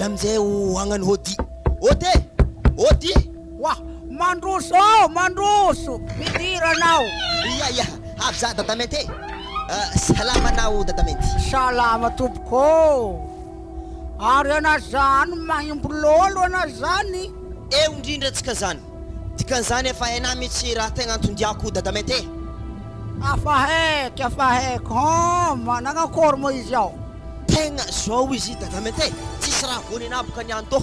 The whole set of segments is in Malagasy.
Mbala amin'izay ho hagnano hody. Hody e! Hody! Wah! Mandroso ô! Mandroso! Midira anao! Ia, ia! Avy za Dadamenty e! Salama anao Dadamenty! Salama tompoko ô! Ary ana zany mahimbo lolo ana zany! Eo indrindra tsika zany! Dikan'izany efa hainà mitsy raha tegna anton-diako Dadamenty e! Afa haiky, afa haiky, hum! Nagnakory moa izy ao? Tegna zao izy Dadamenty e! Tsisy raha voany anà boka niany tô!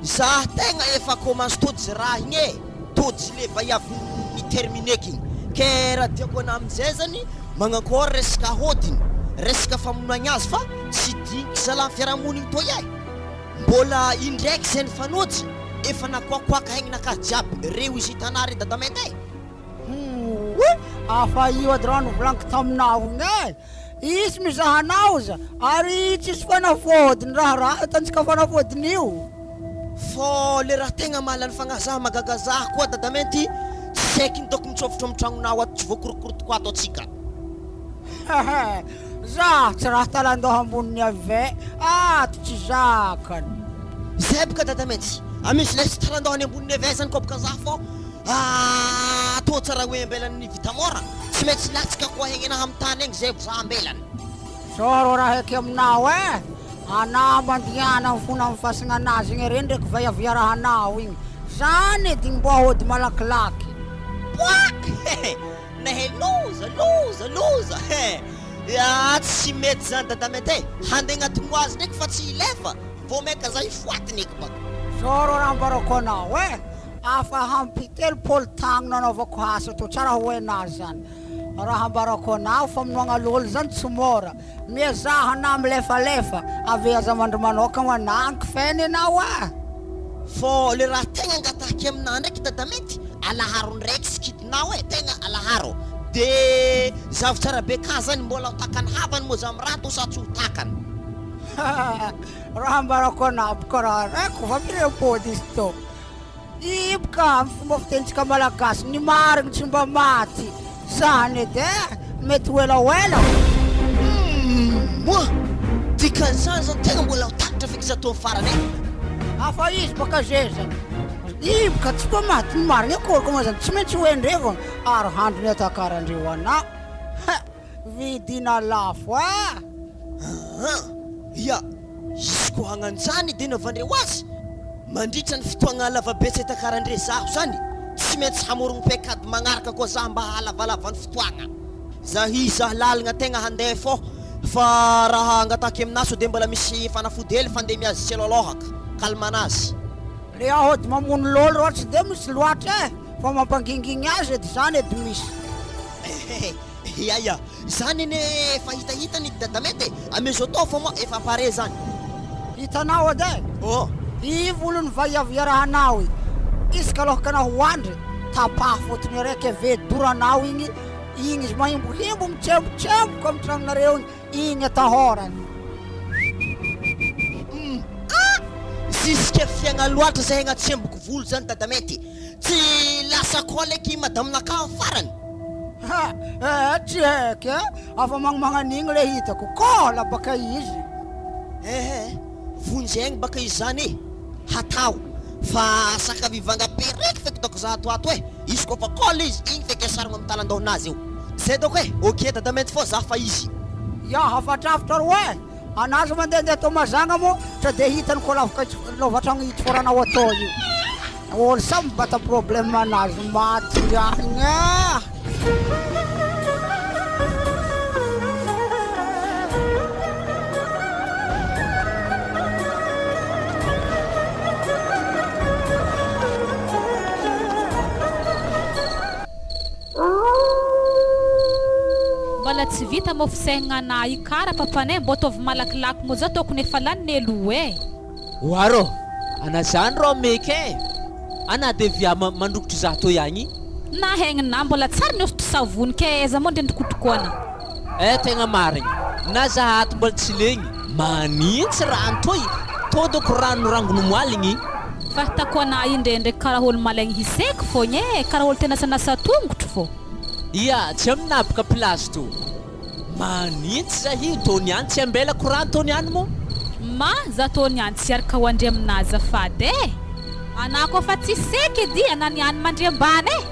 Za tegna efa commence tody raha igny e! Tody le vaiavy ni-terminer-ko igny. Ke raha diako anà amizay zany magnankôry resaka hôdiny, resaka famonoagna azy fa tsy diniky zalah fiarahamonigny toy e! Mbola indraiky zay nifanôjy, efa nakoakoaka aignanakahy jiaby reo izy hitanà ry dadamenty e! Huuh! Afa io ady raha novolaniko taminao igny e! Hisy mizaha anao za ary tsisy fanafody ny raharaha atantsika fanafodin'io. Fô le raha tegna mahalany fagnahy zah mahagaga zah koa dadamenty tsy haiko ino dôko mitsôfotro am tragnonao ato tsy voakorokoro ato atsika. Hehe zah tsy raha talandoha ambonin'ny ave ato tsy zakany. Zay boka dadamenty a misy le tsy talandohany ambonin'ny ave zany koa boka zah fô atao tsara hoe ambelan'ny vita mora tsy maintsy latsaka koa hegnena am tany agny zay vo zah ambelany. Zao rô raha eky aminao eh! Anao mandiana mifona am fasagna anazy igny re ndreky vaiavy iarahanao igny zany edy igny mbô ahody malakilaky. Poak! Hehe! Nahe loza! Loza! Loza! He! Ah tsy mety zany dadamety e! Handeha agnatiny ho azy ndreky fa tsy hilefa! Vao maika za hifoatiny eky baka. Zao rô raha ambarako anao eh! Afa hampy 30 tagno nanaovako asa tô tsara ho hainao zany. Raha ambarako anao famonoagna lôlo zany tsy môra. Miezaha anao milefalefa, avy aza mandry manokagna ananky feno enao ah! Fô le raha tegna angatahaky aminà ndraiky dadamenty, alaharo ndraiky sikidinao e, tegna alaharo, de zavo tsara be ka zany mbola ho takany havany moa za mirato sa tsy ho takany? Raha ambarako anao boka raha raiko va mirepody izy tô. Hiboka amin'ny fomba fitenintsika malagasy, ny marigny tsy mba maty, zany edy eh, mety ho elaoela. Humm moa! Dikan'izany zany tegna mbola ho takatra feky izy ataony farany eh! Hafa izy baka zezany. Hiboka tsy mba maty ny marigny akory koa moa zany tsy maintsy ho endrevogna ary handro ny atakarandreo anah. Ha! Vidina lafo eh! Aa! Ia! Izy koa hagnanjany dia naovandreo azy mandritra ny fotoagna lavabe tsy takarandre zaho zany, tsy maintsy hamorogno paikady magnaraka koa zaho mba hahalavalava ny fotoagna. Za hizaha lalagna tegna handeha fô fa raha angataky aminah sao de mbola misy fanafody hely fa ndeha mihazo tsialôlôhaka, calme-nazy. Le aody mamono lôlo rô tsy de misy loatra eh, fa mampangingigny azy edy zany edy misy. Ehehe. Ya ya, zany anie efa hitahita ny dadamety e, amezao atao fa moa efa pare zany. Hitanao edy e! Oh! I volon'ny vaiavy iarahanao i, isaka aloha anao ho andry, tapaho fotony araiky ave doranao igny, igny izy mahimbohimbo mitsembotsemboka amin'ny tragnonareo igny, igny atahorany. Hum ah! Zisika fiaigna loatra zay agnatsemboko volo zany dadamety. Tsy lasa koa leky madame naka am farany. Ha eh tsy haiko eh, afa magnomagna an'igny le hitako, kôla baka izy. Eh eh, vonjy aigny baka izy zany eh, hatao fa saka mivanga be raiky feky dôko za ato ato eh, izy kôfa kôla izy, igny feky asarogno am talan-dôhanazy eo, zay dôko eh, ok dadamenty fô za fa izy. Ya hafatrafatra ro eh, Anazy mandehandeha tô mazagna moa tra de hitany ko lavaka lova tragno hitforanao atô io. Olo samy mibata problème anazy maty ihany ah. Mbola tsy vita mô fisaigna anah i kara papanay mbô ataovy malakilaky mô za tokony efa lany nelo e. Oa rô, ana zany rô meka e! Ana de via mandrokotro za toy agny. Na hegny na mbola tsary ny hosotro savony ke aiza moa ndrendrikotrokoana. Eh tegna marigny, na za ato mbola tsy legny, manintsy rano toy, tô doko rano rangony moaligny. Fahitako anah io ndrendreky karaha olo malaigny hiseky fogna e, karaha olo te nasanasa tongotro fô. Ia, tsy aminah boka place to. Manintsy za io tô niany tsy ambelako rano tô niany moa. Ma za tô niany tsy araka ho andre aminà azafady eh! Anà koa fa tsy seky edy anà niany mandry ambany eh!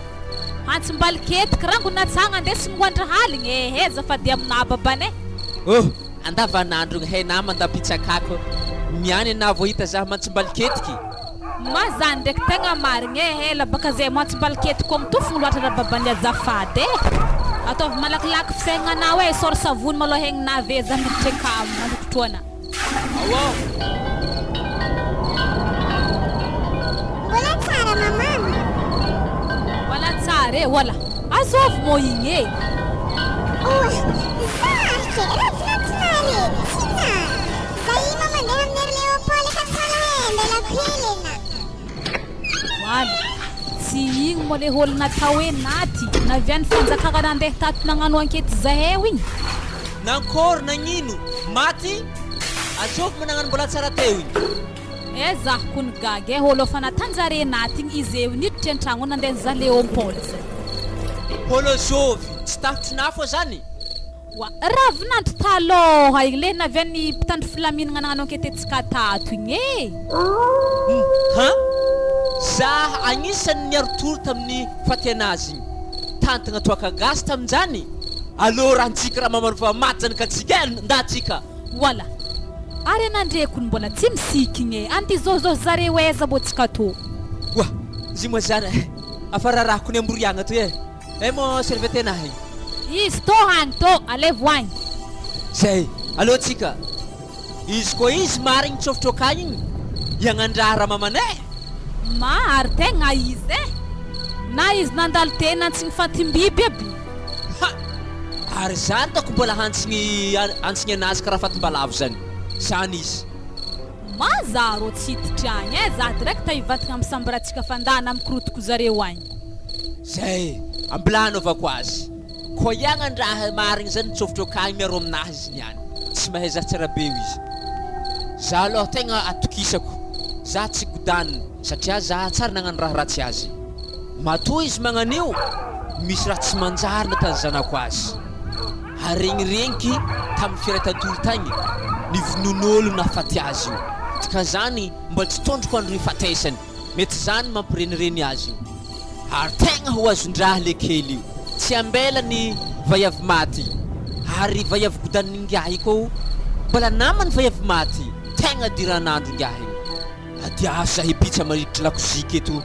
Antsimbaliketiky rango natsagna andesigny ho andrahaligny eh eh azafady aminà babany eh! Oh! Andavanandro gny hena mandam-pitsakako niany anà vao hita zah mantsimbaliketiky. Ma zany ndraiky tegna marigny eh ela baka zay mantsimbaliketiky koa mitofogno loatra rababany azafady eh! Ataovy malakilaky fisaigna anao eh sôry savony malôha hegnina ave zah miditry akamo mandrokotroana. Ao ao. Mbola tsara mamano. Mbola tsara e, wala. Azovy mô igny e. Oa, za ke ravinantinary e, Tina. Za i ma mandeha amin'ny ry Léopold efa tsara e, mbelako hely e na. Wala. Tsy igny mô le ôlo natao hoe Naty, navian'ny fanjakagna nandeha tato nagnano ankety zaheo igny. Nankôry nagnino? Maty? Azovy ma nagnano mbola tsara teo igny? Eh zah kony gaga eh, ôlo efa natanjare Naty igny izy eo niditry antragno nandeha nizaha Léopold zay. Ôlo zôvy? Tsy tafitry fô zany? Oa, ravinandro talôha igny le navian'ny mpitandro filaminagna nagnano ankety antsika tato igny eh. Han? Zah agnisan'ny niaro-tory tamin'ny faty anazy igny. Tantagna toaka gasy tamin'izany? Alô raha antsika raha mamano fa maty zany ka antsika e, nda antsika. Wala. Ary anandreko ny mbola tsy misikigny e, anty zôzô zareo aiza mbô tsika tô. Oa, izy moa zany e, afararahako ny amboriagna toy e. E mo serviette anahy. Izy tô hagny tô, alevo agny. Zay, alô antsika. Izy koa izy marigny tsôfotrôka agny igny, iagnandraha raha mamanay. Ma ary tegna izy e. Na izy nandalo tena antsigny fatim-biby aby. Ha! Ary zany tako mbola hantsigny antsigny anazy karaha fatim-balavo zany. Zany izy. Ma za rô tsy hiditry agny e, za direct hivatagna amy samboratsika fandana mikorotoko zareo agny. Zay, ambilany anaovako azy. Koa iagnandraha marigny zany tsôfotrôka agny miaro aminazy izy niany. Tsy mahay za tsara be izy. Za aloha tegna atokisako. Za tsy godanina satria za tsara nagnano raha ratsy azy. Matoa izy magnan'io, misy raha tsy manjary natany zanako azy. Ary regniregniky tamin'ny firaitan-tory tagny, ny vonon'olo nahafaty azy io. Dikan'izany mbola tsy tondroko andro ifatesany. Mety zany mampirenireny azy io. Ary tegna ho azon-draha le kely io. Tsy ambela ny vaiavy maty. Ary vaiavy godanin'ingahy koa mbola namany vaiavy maty. Tegna diran'andro ingahy io. Adiaso zahay pizza marikitry lakozika eto.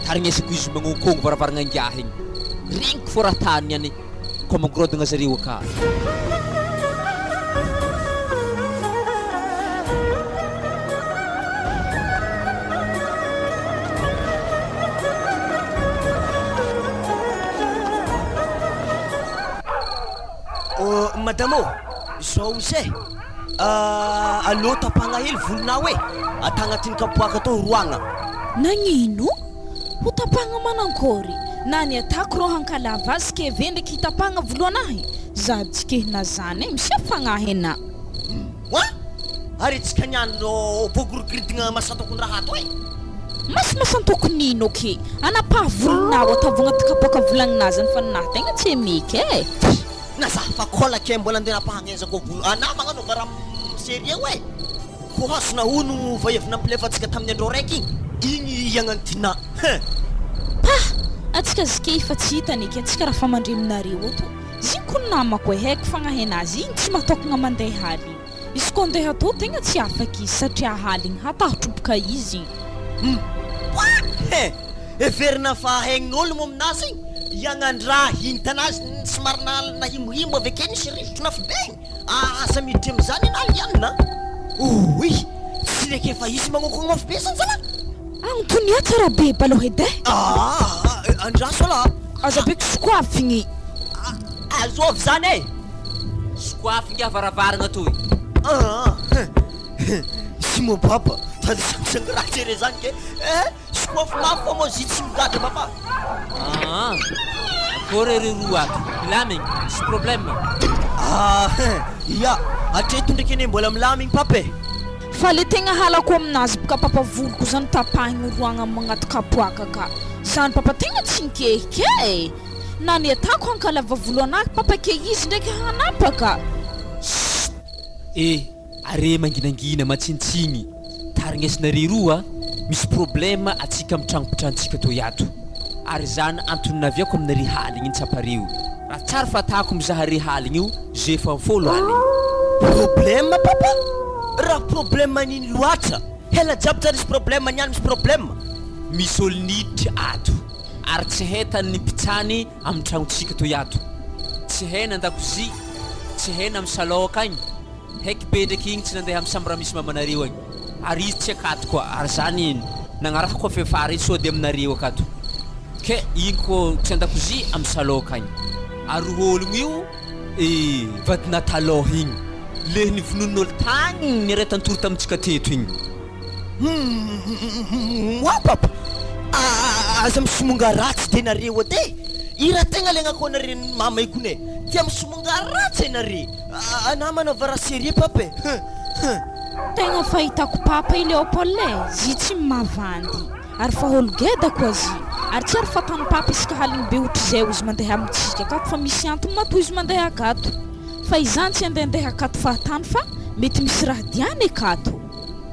Tarignesako izy magnonkogno varavaragna ingahy igny. Regniko fô raha tany any koa magrodagna zareo aka. Oh, madame ô, zao izy e. Alô tapahagna hely volonao e. Ata agnatin'ny kapoaka atao roagna. Nagnino? Ho tapahagna manankory? Na ny atako rô hankalava azy ke ve ndraiky hitapahagna volo anahy? Za tsy kehina zany e, misy fagnahy ana. Oa? Ary tsika niany rô voagorogiridigna masantokony raha ato e. Masimasantoko nino ke? Anapaha volonao ataovy agnaty kapoaka volagninazy zany fa ninahy tegna tsy meky e. Na za fa kola ke mbola andeha nampahagnezako volo. Ana magnano va raha sérieux e. Ko hasina hono vaiavy nampilefantsika tamin'ny andro raiky igny. Igny iagnany Tina. Hein. Pah! Atsika zike efa tsy hitany eky atsika raha fa mandre aminareo ato. Ziny ko namako e, haiko fagnahenazy igny tsy matokagna mandeha aligny. Izy koa andeha atao tegna tsy afaky izy satria haligny hatahotro boka izy igny. He! Everina fa haignin'olo moa aminazy igny. Iagnandraha igny tanazy somary nahimohimo avy ake nisy rivotro nafibe igny. Asa miditry amizany na lianina. Oy! Tsy ndraiky efa izy magnonkogno mafy be zany zalahy. Agnotonia tsara be baloha edy e. Ah, andraso ala. Aza be sokoafigny. Azovy zany e. Sokoafy ingahy varavaragna toy. Ah, Simon papa, tady sangisangy ratsy ere zany ke. Eh, sokoafy mafy fa moa zy tsy migadra papa. Ah, akory ry roa ato. Milamigny, tsy problème. Ah, ya, hatreto ndraiky anie mbola milamigny papa e. Fa le tegna halako aminazy boka papa voloko zany tapahigny roagna magnaty kapoaka ka. Zany papa tegna tsy nikehiky e. Na ny atako hankalava volo anahy papa ke izy ndraiky hanapaka. E, Are manginangina, matsinitsigny, tarignesinare roa, misy problème atsika am tragno pitrantsika toy ato. Ary zany antony naviako aminare haligny iny tsapareo. Raha tsara fatako mizaha re haligny io, ze efa folo aligny. Problème papa? Raha problème nino loatra? Hela jiaby tsary misy problème niany misy problème. Misy olo niditra ato ary tsy hay tany nipitsany am tragnotsika toy ato. Tsy hay na andakozia, tsy hay na am salon akagny. Heky be ndraiky igny tsy nandeha am chambre misy mamanareo agny ary izy tsy akato koa ary zany nagnarahako avy afara iny sao de aminareo akato ke igny ko tsy andakozia am salon akagny ary ologno io e vadina talôha igny le nivononin'olo tagny niray tantory tamintsika teto igny. Humm moi papa aza misomonga ratsy de nareo edy e! I raha tegna legnako anare mama io kone tia misomonga ratsy anare anah manaova raha sérieux papa e hum hum. Tegna fahitako papa i Léopold e, zy tsy mavandy, ary fa olo geda koa zy, ary tsy ary fatany papa isaka haligny be otrizay ozy mandeha amitsika akato fa misy antony matoa izy mandeha akato, fa izany tsy andehandeha akato fahatany fa mety misy raha diany akato.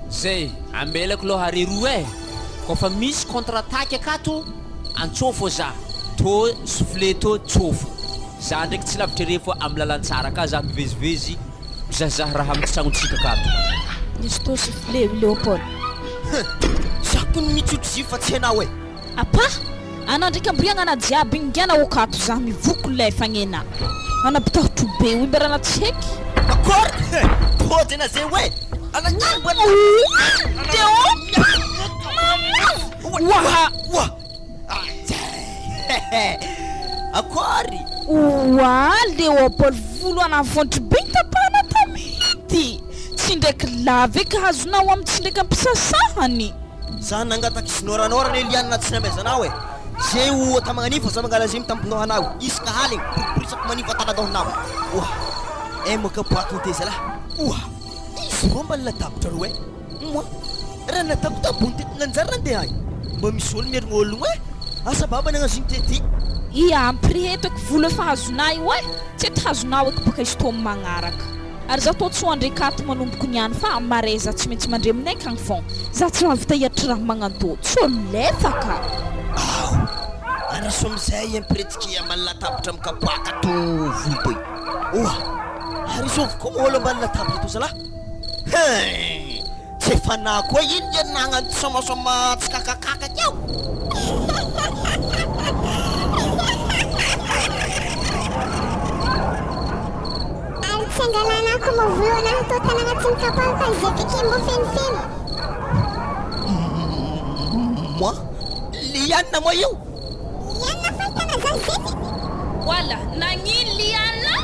Zay, ambelako loha reroa eh! Kôfa misy contre attaque akato, antsôfô za, tô souffle tô tsôfo. Za ndraiky tsy lavitra re fa am lalantsara ka za mivezivezy mizahazaha raha am tragnontsika akato. Nisy tô souffle io Léopold. Huh! Za kony mitsotro zio fa tsy enao eh! Apa! Ana ndraiky ambriagnana jiaby ingana okato za mivoko lay fagnena ana mpitahotro be oy mba rana tsy heky. Akory he! Tôjy ana zay oe! Ana Oa! Oa! Akory! Oa Léopold volo ana vontry be tapahana tamity! Tsy ndraiky lava eky hazonao am tsy ndraiky ampisasahany. Za nangataka izy noranora ne liana tsy namezanao e! Ze o ata magnanifo za mangala ze mitampindohanao isaka haligny boriborisako manifo ataladohanao oa! Eh moka boaty ny zalahy oa! Izy rô mba nilatabatra rô e! Moa raha nataoko tambony teto nanjary nandeha agny mba misy olo mierigna ologno e! Asa baba nagnazigny tety. Ia ampireheto eky vola efa azonay io e! Tsy ety hazonao eky baka izy tô magnaraka. Ary za tô tsy ho andre kato manomboko niany fa mare za tsy maintsy mandre aminay akagny fon za tsy mahavita hiatry raha magnantô tsô lefaka. Ao! Andraso amizay ampiretsiky ambany latabatra am kapoaka to volo toy. Oa! Ary izôvy koa ôlo ambany latabatra to zalah? Hein! Tsy efa na koa iny nge nagnano tsômatsôma tsikakakaka keo. Ary tsy angalana ako mo volohana hatao tanagna tsy mikapaka izay feke mbo fenofeno. Moi? Liana moa io? Liana fahitana zao zefy. Wala, nagnino Liana?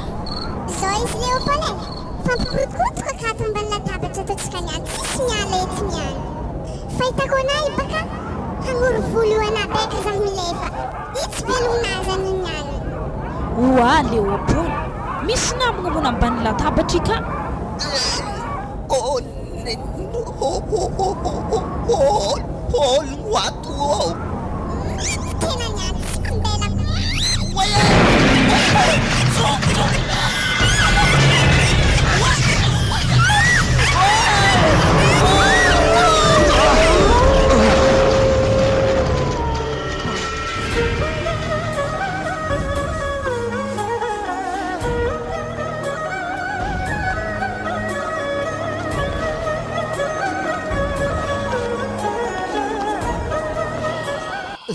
Zao izy Léopold e! Fampirotorotoka ka ato ambany latabatra ataontsika niany tsisy miala eto niany. Fahitako anah i baka hagnoro volo anah beka zah milefa. Itsy velogna aza ny niany. Oa Léopold, misy namagna mona ambany latabatra i ka. Ologno ato ô! Maty tena niany tsy ambela.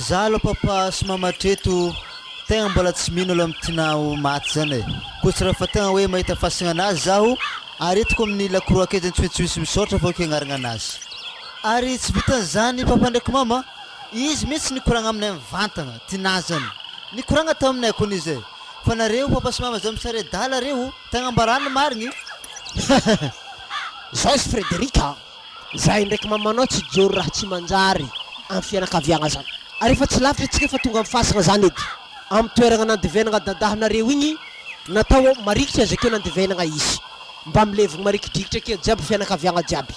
Za aloha papa sy mama hatreto tegna mbola tsy mino aloha am tinah ho maty zany e, koa tsy raha fa tegna hoe mahita fasagna anazy zaho ary entiko amin'ny lakroa akeo zany tsy maintsy misy misaotra fô ke agnarana anazy, ary tsy vitan'izany papa ndraiky mama, izy mihitsy nikoragna aminay mivantagna, tinah zany, nikoragna taminay kony izy e, fa nareo papa sy mama zao misary adala reo, tegna ambarano ny marigny. Zao izy Frederic a! Zahay ndraiky mamanao tsy joro raha tsy manjary am fianakaviagna zany. Ary efa tsy lavitra tsika efa tonga am fasagna zany edy. Am toeragna nandevenagna dadahanareo igny natao marikitry aza akeo nandevenagna izy. Mba milevogno marikidrikitra akeo jiaby fianakaviagna jiaby.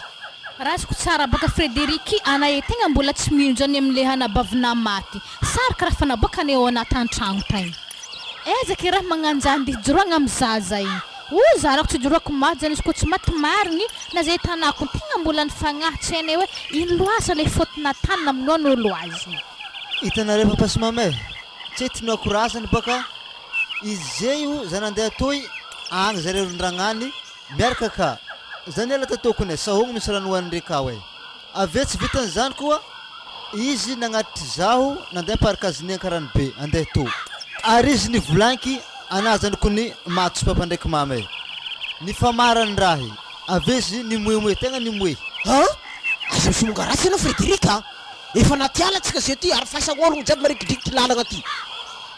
Raisiko tsara baka Frederic ana e tegna mbola tsy mino zany amle anabavinah maty sary karaha fa naboakane ao anaty antragno tagny. Aiza ke raha magnanjany de hijoroagna am zaza igny. O zarako tsy ijoroako maty zany izy koa tsy maty marigny na zay tanako tegna mbola ny fagnahy tsy hainay hoe ino loasa le faute natany namonoany olo azy. Hitanareo papa sy mama e! Tsy hay tinoako razany baka izy zey io za nandeha toy agny zareo rondragnany miaraka ka! Zany ela tatokony e! Sahogno misy rano hoanindre kao e! Avy eo tsy vitan'izany koa izy nagnatitry zaho nandeha parkaziny Ankaranobe andeha to ary izy nivolanky anazany kony maty sy papa ndraiky mama e! Nifamarany rahy avy eo izy nimoemoe tegna nimoe. An! Aza misomonga ratsy ianao Frederic a! Efa anaty ala tsika zay ty ary faisa ologno jiaby marikidrikiky lalagna ty.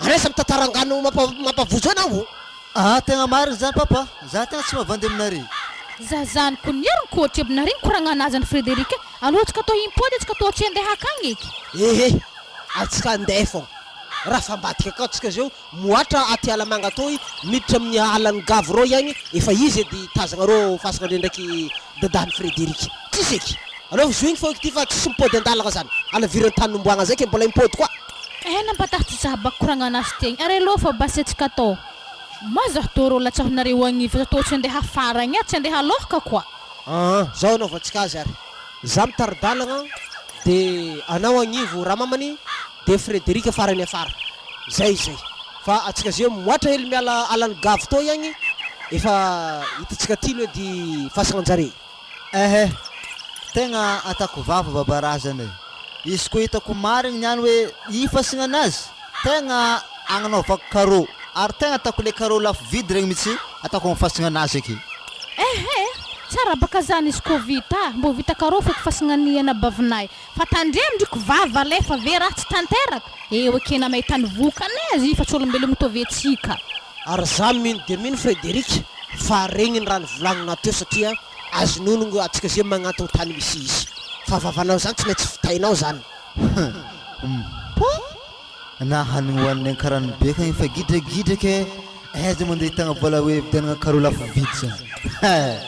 Ary aiza mitantara angano mampavozo anao o! Aa tegna marigny zany papa, za tegna tsy mavandy aminare. Za zany ko niary nikoatry aby nare nikoragna anazy any Frederic e, aleo atsika atao impody atsika atao tsy andeha akagny eky. Ehe, atsika andeha fogna, raha fa ambadika akao tsika zao Moatra aty Alamanga atoy miditra amin'ny alan'i Gavo reo iagny efa izy edy tazagna reo fasagna ndre ndraiky dadahan'i Frederic. Tsisy eky. Aleo zoigny fô eky ty fa tsisy mipody andalagna zany. Alaviran'ny tany nomboagna zay ke mbola impody koa. Eh nampatahotry za bako koragnanazy tegny ary aleo fa basy atsika atao. Ma za tô rô latsahonareo agnivo za tô tsy andeha afara agny ah tsy andeha alôhaka koa. Aa zao anaovantsika azy ary. Za mitari-dalagna de anao agnivo ramamany de Frederic farany afara. Zay izay. Fa atsika ze moatra hely miala alan'i Gavo tô iagny efa hitantsika ty aloha edy fasagnanjare. Ehe, tegna atako vava baba razana e. Izy koa hitako marigny niany hoe i fasignanazy, tegna agnanaovako carreau, ary tegna atako le carreau lafo vidy regny mitsy atako am fasignanazy ake. Ehe, tsara baka zany izy koa vita, mbô vita carreau feky fasignan'i anabavinay. Fa tandremo ndry ko vava alefa ve raha tsy tanteraka? Eo ekena mahita ny vokany e, zy fa tsy olombelogno mitovy antsika. Ary za mino dia mino Frederic fa regny ny raha novolagninao teo satria azon'ologno atsika ze magnantogno tany misy izy fa vavanao zany tsy maintsy vitainao zany. Humm na hanigny hoaniny ankaranobe kagny efa gidragidra ke aiza mandeha hitagna vola hoe vidianagna carreau lafo vidy zany eh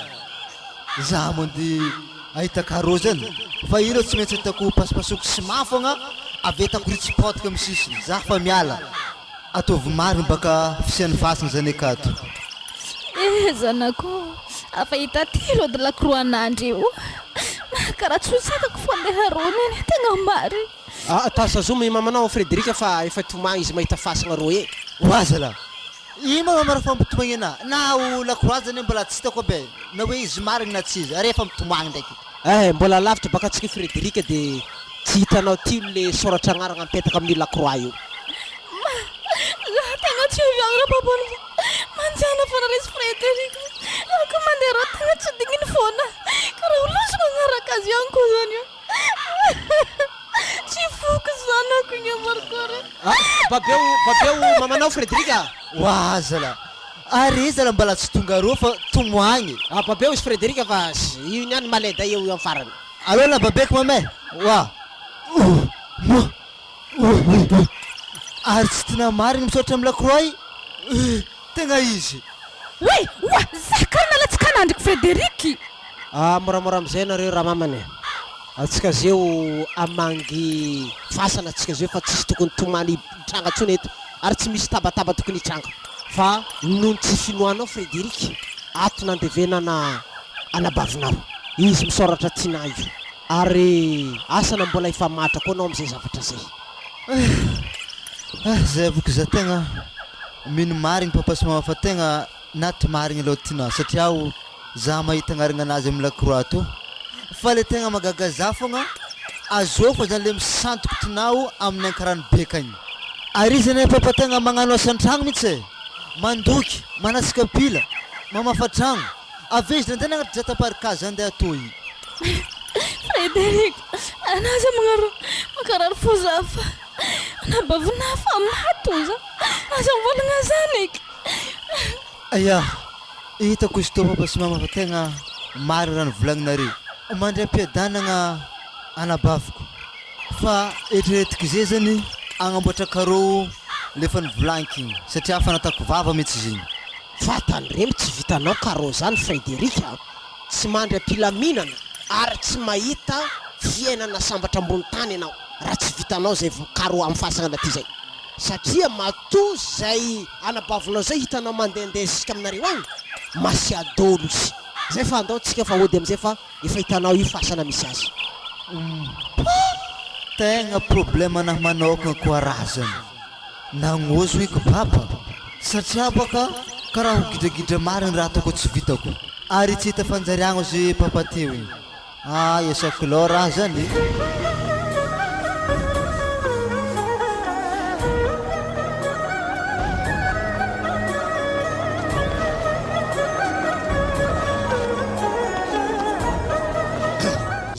za mandeha ahita carreau zany fa io reo tsy maintsy ataoko pasipasoko ciment fogna avy atako ritsipôtika amy sisiny za fa miala ataovy marigny baka fisian'ny fasana zany akato. Eh zanako ô, afa hita aty ireo de lakroa anandry io. Karaha tsy ho zakako fandeha rony iny, tegna marigny. Ah tazotazomy i mamanao Frederic fa efa tomagny izy mahita fasagna rô e. Oa zala! Ino ma mara fampitomagny anah? Na o lakroa zany mbola tsy hitako aby e, na hoe izy marigny na tsy izy, ary efa mitomagny ndraiky. Eh mbola lavitra baka antsika Frederic de tsy hitanao ty le soratra agnaragna mipetaka amin'io lakroa io. Ma, za tegna tsy avy agny ra-papa fa manjana fôna resy Frederic fa za koa mandeha rô tegna tsy digniny fôna karaha ho loso magnaraka azy ihany koa zany io. Tsy foko zanako igny Marco re. Ah, babeo, babeo mamanao Frederic a! Oa zala! Ary iza raha mbala tsy tonga aroa fa tomoagny? Ah, babeo izy Frederic fa io niany maleda eo io am farany. Aleo la babeko mama e! Oa! Ouh! Moa! Ouh! Ouh! Ary tsy tena marigny misaotra am lakroa i! Ouh! Tegna izy! Oay! Oa! Za kara nalatsaka anandriko Frederic! Ah, moramora amizay nareo ramamany e! Atsika zeo hamangy fasana atsika zeo fa tsisy tokony tomany hitranga tsony eto ary tsy misy tabataba tokony hitranga fa noho ny tsy finoanao Frederic ato nandevenana anabavinao izy misaoratra Tinah io ary asa na mbola hifamatra koa anao amizay zavatra zay. Ah zay avoko za tegna mino marigny papa sy mama fa tegna Naty marigny aloha Tinah satria aho za mahita agnarana anazy am lakroa to fa le tegna mahagaga za fogna azoko fa zany le misantoko Tinah o aminy ankarano be akagny ary izy anie papa tegna magnano asa antragno mitsy e mandoky manasy kapila mamafa tragno avy eo izy nandeha nagnaty jataparikazy andeha atoy. Frederic, anazy magnaro mankarary fo za fa anabavinah fa maty oza aza mivolagna zany eky. Aya, hitako izy teo papa sy mama fa tegna marina raha novolagninareo. Mandry am-piadanagna anabaviko fa eritreretiko izay zany agnamboatra carreau le efa novolagniky igny satria efa nataoko vava mihitsy izy igny. Fa tandremo tsy vitanao carreau zany Frederic a! Tsy mandry am-pilaminana ary tsy mahita fiainana sambatra ambony tany ianao raha tsy vitanao zay carreau amin'ny fahasagnana aty zay. Satria matoa zay anabavinao zay hitanao mandehandeha ziska aminareo agny. Masiadolo izy. Zay fa andao tsika fa hody amizay fa efa hitanao io fasana misy azy. Pah! Tegna problème anahy manokagna koa raha zany. Nagnozo eky baba. Satria baka karaha ho gidragidra marigny raha ataoko tsy vitako. Ary tsy hita fanjariagna ze papa teo igny. Ah esaky lò raha zany e.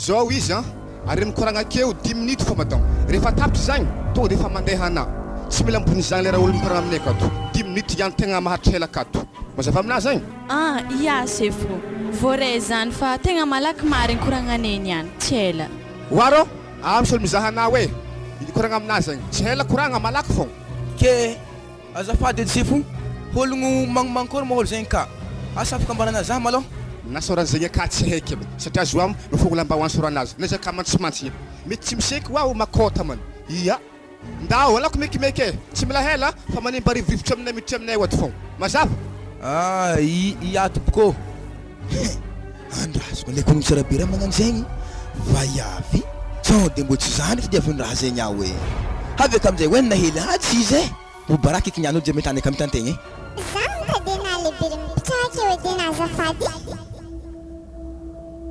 Zao izy an, ary mikoragna akeo dix minutes fô madame, rehefa tapitra zagny tonga de efa mandeha anà, tsy mila ambony zagny le raha olo mikoragna aminay akato, dix minutes ihany tegna maharitra ela akato, mazava aminà zagny? Ah ia sefo, voaray zany fa tegna malaky marigny koragna neny ihany, tsy ela. Oa rô, ah misy olo mizaha anà oe, mikoragna aminà zagny, tsy ela koragna, malaky fôgna. Ke azafady edy sefo, ologno magnomankôry ma olo zegny ka, asa afaka ambarana zah malôha? Nasorany zegny aka tsy haiky aby satria zo am nofogno lambahoany sorana azy na izy aka mantsimantsy mety tsy miseky hoa o makôta man ia ndao alako mekimeky e tsy mila hela fa manimba rivorivotra aminay miditra aminay ao ato fogna mazava. Ah i ia tompoko ô! He! Andrasako ndraiky hono tsara be raha magnano zegny vaiavy sao de mbô tsy za ndraiky diavin'ny raha zegny aho e! Avy aka amizay hoenina hely ah tsy izy e! Ho baraka eky niany olo jiaby an-tany aka mitantegna e! Za mitadena lehibe mipitraka eo edena azafady.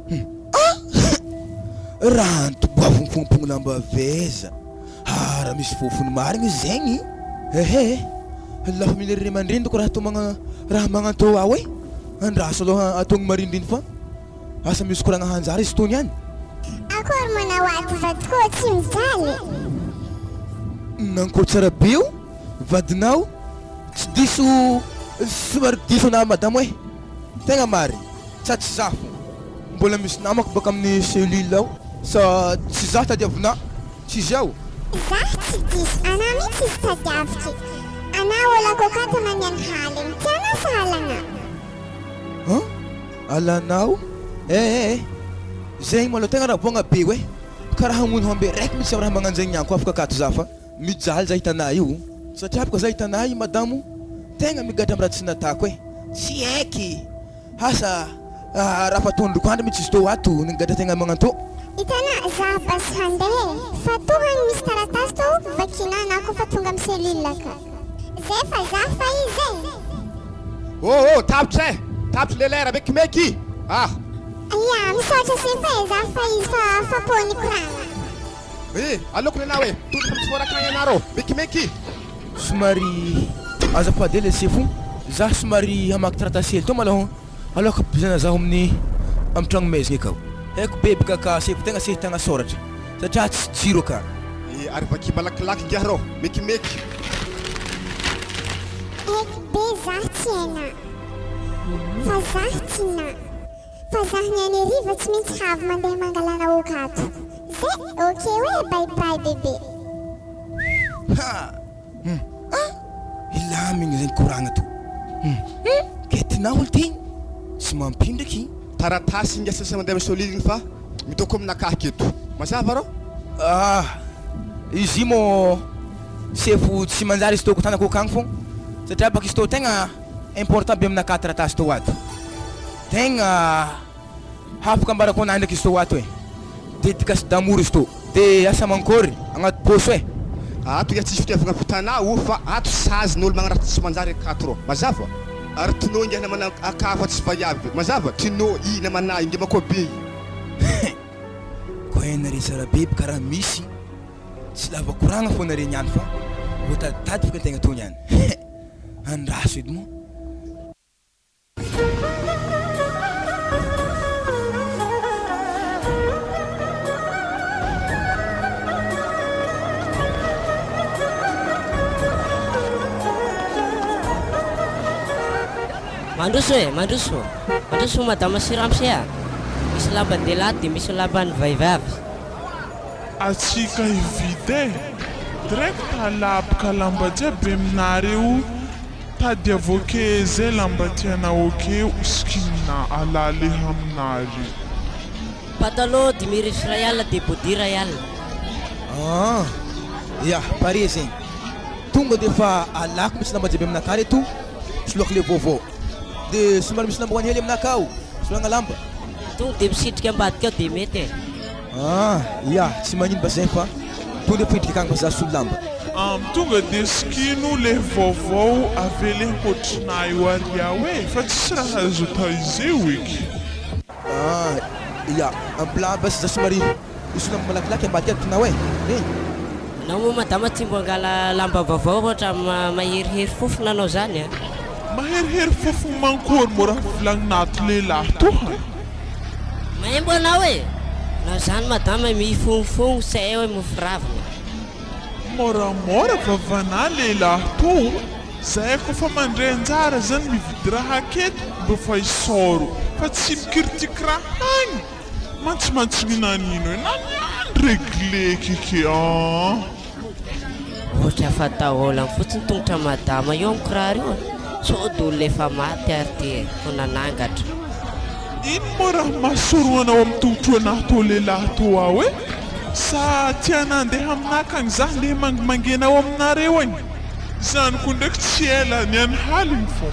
Hum ah! Raha antoboaviny fompogno lamba veza ah raha misy fofony marigny izy zegny ehe la famille ry aman-dreny doko raha atao magna raha magnantô ao e andraso aloha ataogny marindrigny fa asa misy koragna hanjary izy tony any. Akory manao ato vadiko ô tsy mijaly. Nankôry tsara be io vadinao tsy diso somary diso anah madamo e tegna marigny sa tsy za fô. Mbola misy namako baka amin'ny cellule ao sa tsy za tadiavinà tsy izy ao. Za tsy diso anà mihitsy izy tadiaviky anà olako akato anà niany haligny tianà sa halanà? An? Alanao? Eh eh eh! Zegny malôha tegna raha boagna be oe! Karaha hamono hambe raiky mitsy am raha magnanjegny niany koa afaka akato za fa mijaly za hitanà io satria bôka za hitanà i madamo tegna migadra am raha tsy natako e! Tsy haiky! Asa raha fa tondroko andro mitsy izy tô ato ny gadra tegna magnantô. Hitanà, za basy handeha e! Fa tô agny misy taratasy tô vakiana anà kofa tonga am cellule ka. Zay fa za fa izy e! Oh oh tapitra e! Tapitra le lera mekimeky ah! Ia, misaotra sefo e, za fa izy fa afapo nikoragna. Eh! Aleoko nenaha e! Tody fa misy foraka agny anareo! Mekimeky! Somary azafady hely sefo, za somary hamaky taratasy hely tô malôha aloha bizana zaho amin'ny amin'ny tragno maizigny akao. Haiko be bka ka sefo tegna tsy ahitagna sôratra satria tsisy jiro aka. Eh! Ary vaky malakilaky ngiahy rô! Mekimeky! Haiko be zah tsy hainà fa zah tsy na fa zah niany hariva tsy maintsy havy mandeha mangalana ok ato zay ok oe bye bye bebe. Ha! Hum! Ah! Hilamigny zegny koragna to. Hum! Hum! Ke tinao olo ty tsy mampino ndraiky. Taratasy ingahy sasa mandeha misolily igny fa midoko aminakahy aketo. Mazava rô? Ah! Izy io mô sefo tsy manjary izy tô ko tanako akagny fô satria baka izy tô tegna important be aminakahy taratasy tô ato. Tegna. Hafaka ambarako anah ndraiky izy tô ato e! Dedicace d'amour izy tô! De asa mankôry agnaty pôsy e! Ato ia tsisy fitiavagna vitanà o fa ato sazy ny olo magnaratsy tsy manjary akato rô! Mazava? Ary tinô ingahy namana aka fa tsy vaiavy! Mazava? Tinô i namana ingahy makoa be i! Hein! Koa hainareo tsara be karaha misy tsy lava koragna fô nareo niany fa voataditady fôka antegna tô niany! Hein! Andraso edy moa! Mandroso e, mandroso. Mandroso madama sy ramose a. Misy lamban-dehilahy dia misy lamban'ny vehivavy. Atsika hividy e! Direct alabka lamba jiaby aminareo tadiavo ok zay lamba tianao ok osikina alaleha aminareo. Patalo 15 iray alina dia body iray alina. Aa ya pare zegny tonga de efa alako mitsy lamba jiaby aminakahy reto soloako le vaovao. De somary misy lambahoany hely aminah akao, soloagna lamba. Tonga de misitrika ambadika ao de mety e. Ah, ya, tsy magnino ba zegny fa tonga de mipitrika akagny fa za solo lamba. Am tonga de sikino le vaovao avele ankoatrinah io ary aho e fa tsisy raha azo atao izeo eky. Ah, ya, ampla basy za somary hisolo lamba malakilaky ambadika ato tinao e, regny. Anao moa madama tsy mbo angala lamba vaovao ohatra maherihery fofona anao zany a. Maherihery fofogno mankory moa raha volagninato lehilahy toa. Maimbo anao e! Anao zany madama mifognofogno tsy hay hoe mofo ravina. Moramora vavanà lehilahy toa, zahay kofa mandray anjara zany mividy raha aketo mba fa isaoro fa tsy mikiritika raha agny mantsimantsy nanino e naniany regle keke an. Ohatra fa taolany fotsiny tongotra madama io am kiraro io a! Sao de olona efa maty ary ty e, ko nanangatra. Ino moa raha mahasoro anao am tongotro anah tô lehilahy tô aho e? Sa tiana andeha aminah kagny zah ndeha mangimangena ao aminareo agny? Zany ko ndraiky tsy ela ny any haligny fô.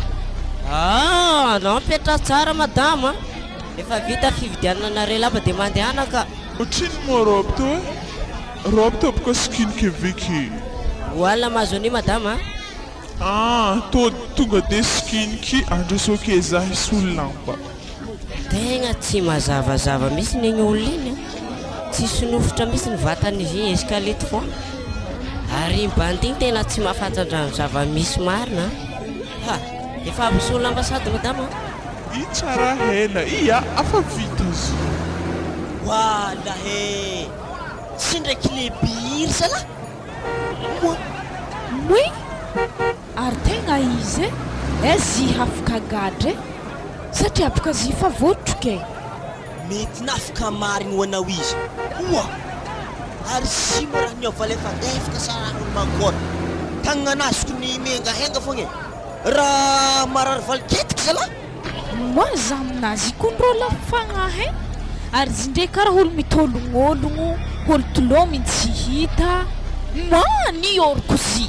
Ah! Anao mipetraha tsara madama a! Efa vita fividianana lamba de mandehana ka! Otrino moa robe tô e? Robe tô boka skin keveky. Hoalina mahazo an'io madama a! Ah, tô tonga de skin ki andraso ake za hisolo lamba. Tegna tsy mazavazava mihitsy igny olona igny a! Tsisy nofotra mihitsy ny vatan'izy igny, escalier foagna. Ary igny bandy igny tena tsy mahafantatra ny zava-misy marina a! Ha! Efa avy nisolo lamba sady madama a! I tsara hela i a afa vita zy. Wala he! Tsy ndraiky le biry zalah! Moa. Moi! Ary tegna izy e! Eh zy hafaka gadra e! Satria boka zy fa votroka e! Mety nafaka marigny ho anao izy. Oa! Ary zy moa raha niova lefadefaka sa raha olo mankôry? Tagnan'azoko ny mihengahenga fogna e! Raha marary valiketiky zalah! Moa za aminazy io koa ndrô lafo fagnahy e! Ary izy ndray karaha olo mitôlognologno, olo tolôminy tsy hita, moa niôroko zy,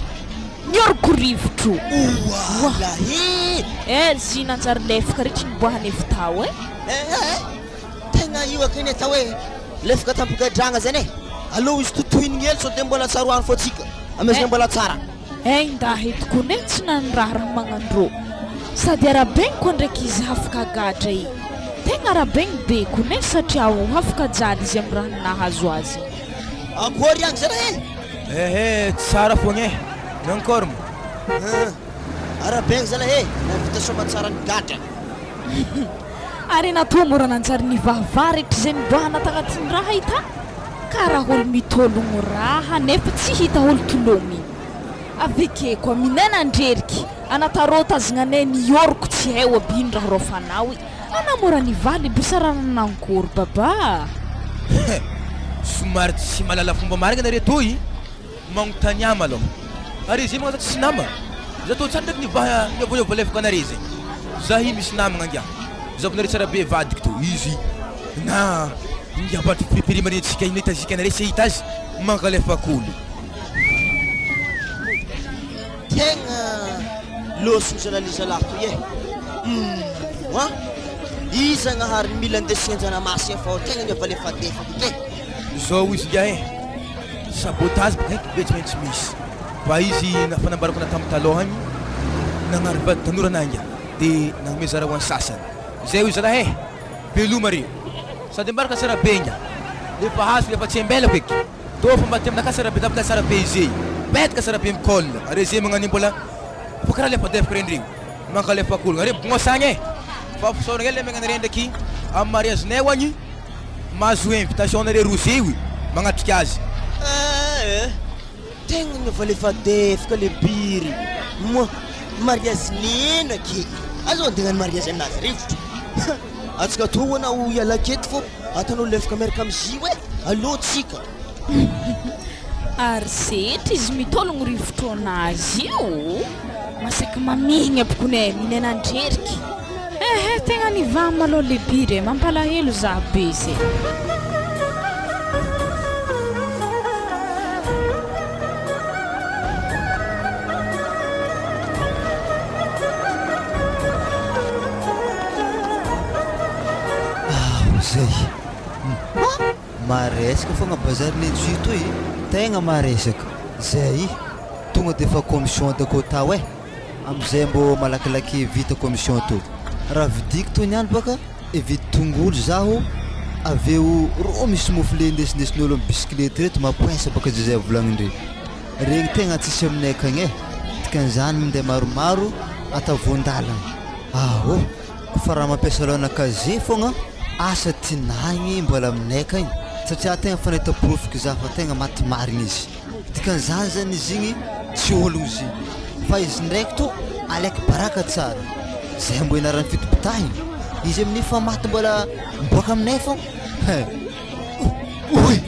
niôroko rivotro. Oa lahy! Eh zy nanjary lefaka ritry niboahany avy tao e! Eh eh! Tegna io aky ny atao hoe lefaka tampigadragna zany e! Aleo izy totohinigny hely sao de mbola tsaroany fô tsika, amezany mbola tsara. Ein-dahy tokoa ne tsy nandraharaha magnandrô. Sady arabegny koa ndraiky izy hafaka gadra e. Tegna arabegny be ko ne satria o hafaka jaly izy am raha nahazo azy igny. Akory agny zalahy e! Ehe, tsara fogna e! Nankôry mo? Hum, arabegny zalahy e! Nahavita soamatsara ny gadra. Ary natoa mora nanjary nivahavaha rehetra izay niboahana tagnatin'ny raha hita karaha olo mitologno raha nefa tsy hita olo tolomigny. Aveke koa minena andreriky anatarôtazignanay nioriko tsy hay aby ino raha rôfanao i ana mora nivaly bosarana nankory baba. He! Somary tsy mahalala fomba marigny nareo toy. Magnontania malôha. Are zay magnaza tsisy namagna. Za tô tsara ndraiky nivaha niôvaôva lefaka anare zay. Za i misy namagna ngia. Zakonare tsara be vadiko tô izy na ngia mba prepare antsika ino hitazika anare sy hahita azy mankalefaka olo. Tegna lôsony zalahy le zalahy toy e! Humm an! Iza Zagnahary mila andesigny anjanamasy fa tegna niavalefadefaka eky e! Zao izy ngiahy e! Sabotage baka eky be tsy maintsy misy fa izy na fanambarako na tam taloha agny nagnary vady tanora na inga de nagnome zara ho any sasany zay hoy zalahy eh veloma re sady ambaraka tsara be inga efa azoko efa tsy ambelako eky tô fa mba aty aminakahy tsara be za tsara be izey petaka tsara be mi-colle are zay magnano mbola fa karaha lefadefaka regny regny mankalefaka ologna are bognosa agny eh fa fisaoragna hely le magnano regny ndraiky amy mariage-nay ho agny Mahazo invitation nareo roa zay oe magnatrika azy. Eh eh! Tegna nivalefadefaka le biry moa mariage nino aky aza andeha hagnano mariage aminazy rivotra ha! Atsika toa anao hiala aketo fô atanao lefaka miaraka amy zio e! Aleo tsika. Ary zetra izy mitologno rivotro anazy io masaky mamihigna bokony e minena andreriky ehe tegna nivaha malôha le biry e mampalahelo za be ze. Maresaka fogna bazary nenjo io toy, tegna maresaka. Zay, tonga de fa commission Dakota e. Amizay mbô malakilaky vita commission tô. Raha vidiko toy niany baka, hividy tongolo zaho, avy eo rô misy mofo le indesindesin'olo amy bisikilety reto mampoinsa baka zay zay volagnindre. Regny tegna tsisy aminay akagny e. Dikan'izany minday maromaro atao voan-dalana. Aô, fa raha mampiasa lohanakaze fogna, asa tinahigny mbola aminay akagny satria tegna fa nahita porofoko za fa tegna maty marigny izy. Dikan'izany zany izy igny tsy ologno izy igny fa izy ndraiky to alaiky baraka tsara. Zay mbô ianaran'ny fitopitahiny. Izy amin'io fa maty mbola miboaka aminay fogna. He. Oy!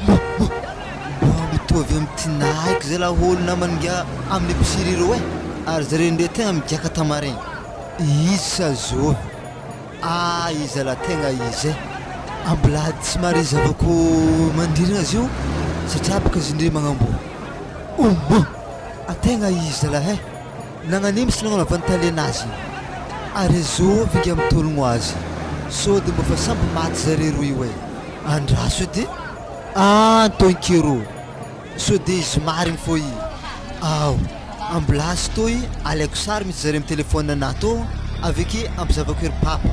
Mba mitovy amy tinahiko zay laholo namany ngia amin'ny épicerie reo e. Ary zareo ndray tegna migiaka tamarin. Izy sa zovy? Ah, izy zalahy tegna izy e. Ambilady tsy mare zavako mandrirana azy io satria baka izy ndray magnamboa. Omo! Ategna izy zalahy e. Nagnanino sy nagnanaovan'ny talenazy igny. Ary zovy ngia mitologno azy. Sao de mba fa samby maty zare roa io e. Andraso edy. Ah, Antonkiro. Sao de izy marigny fô i. Ao. Ambilasy toy alaiko sary misy zare amy téléphone anahy tô aveke ampizavako ery papa.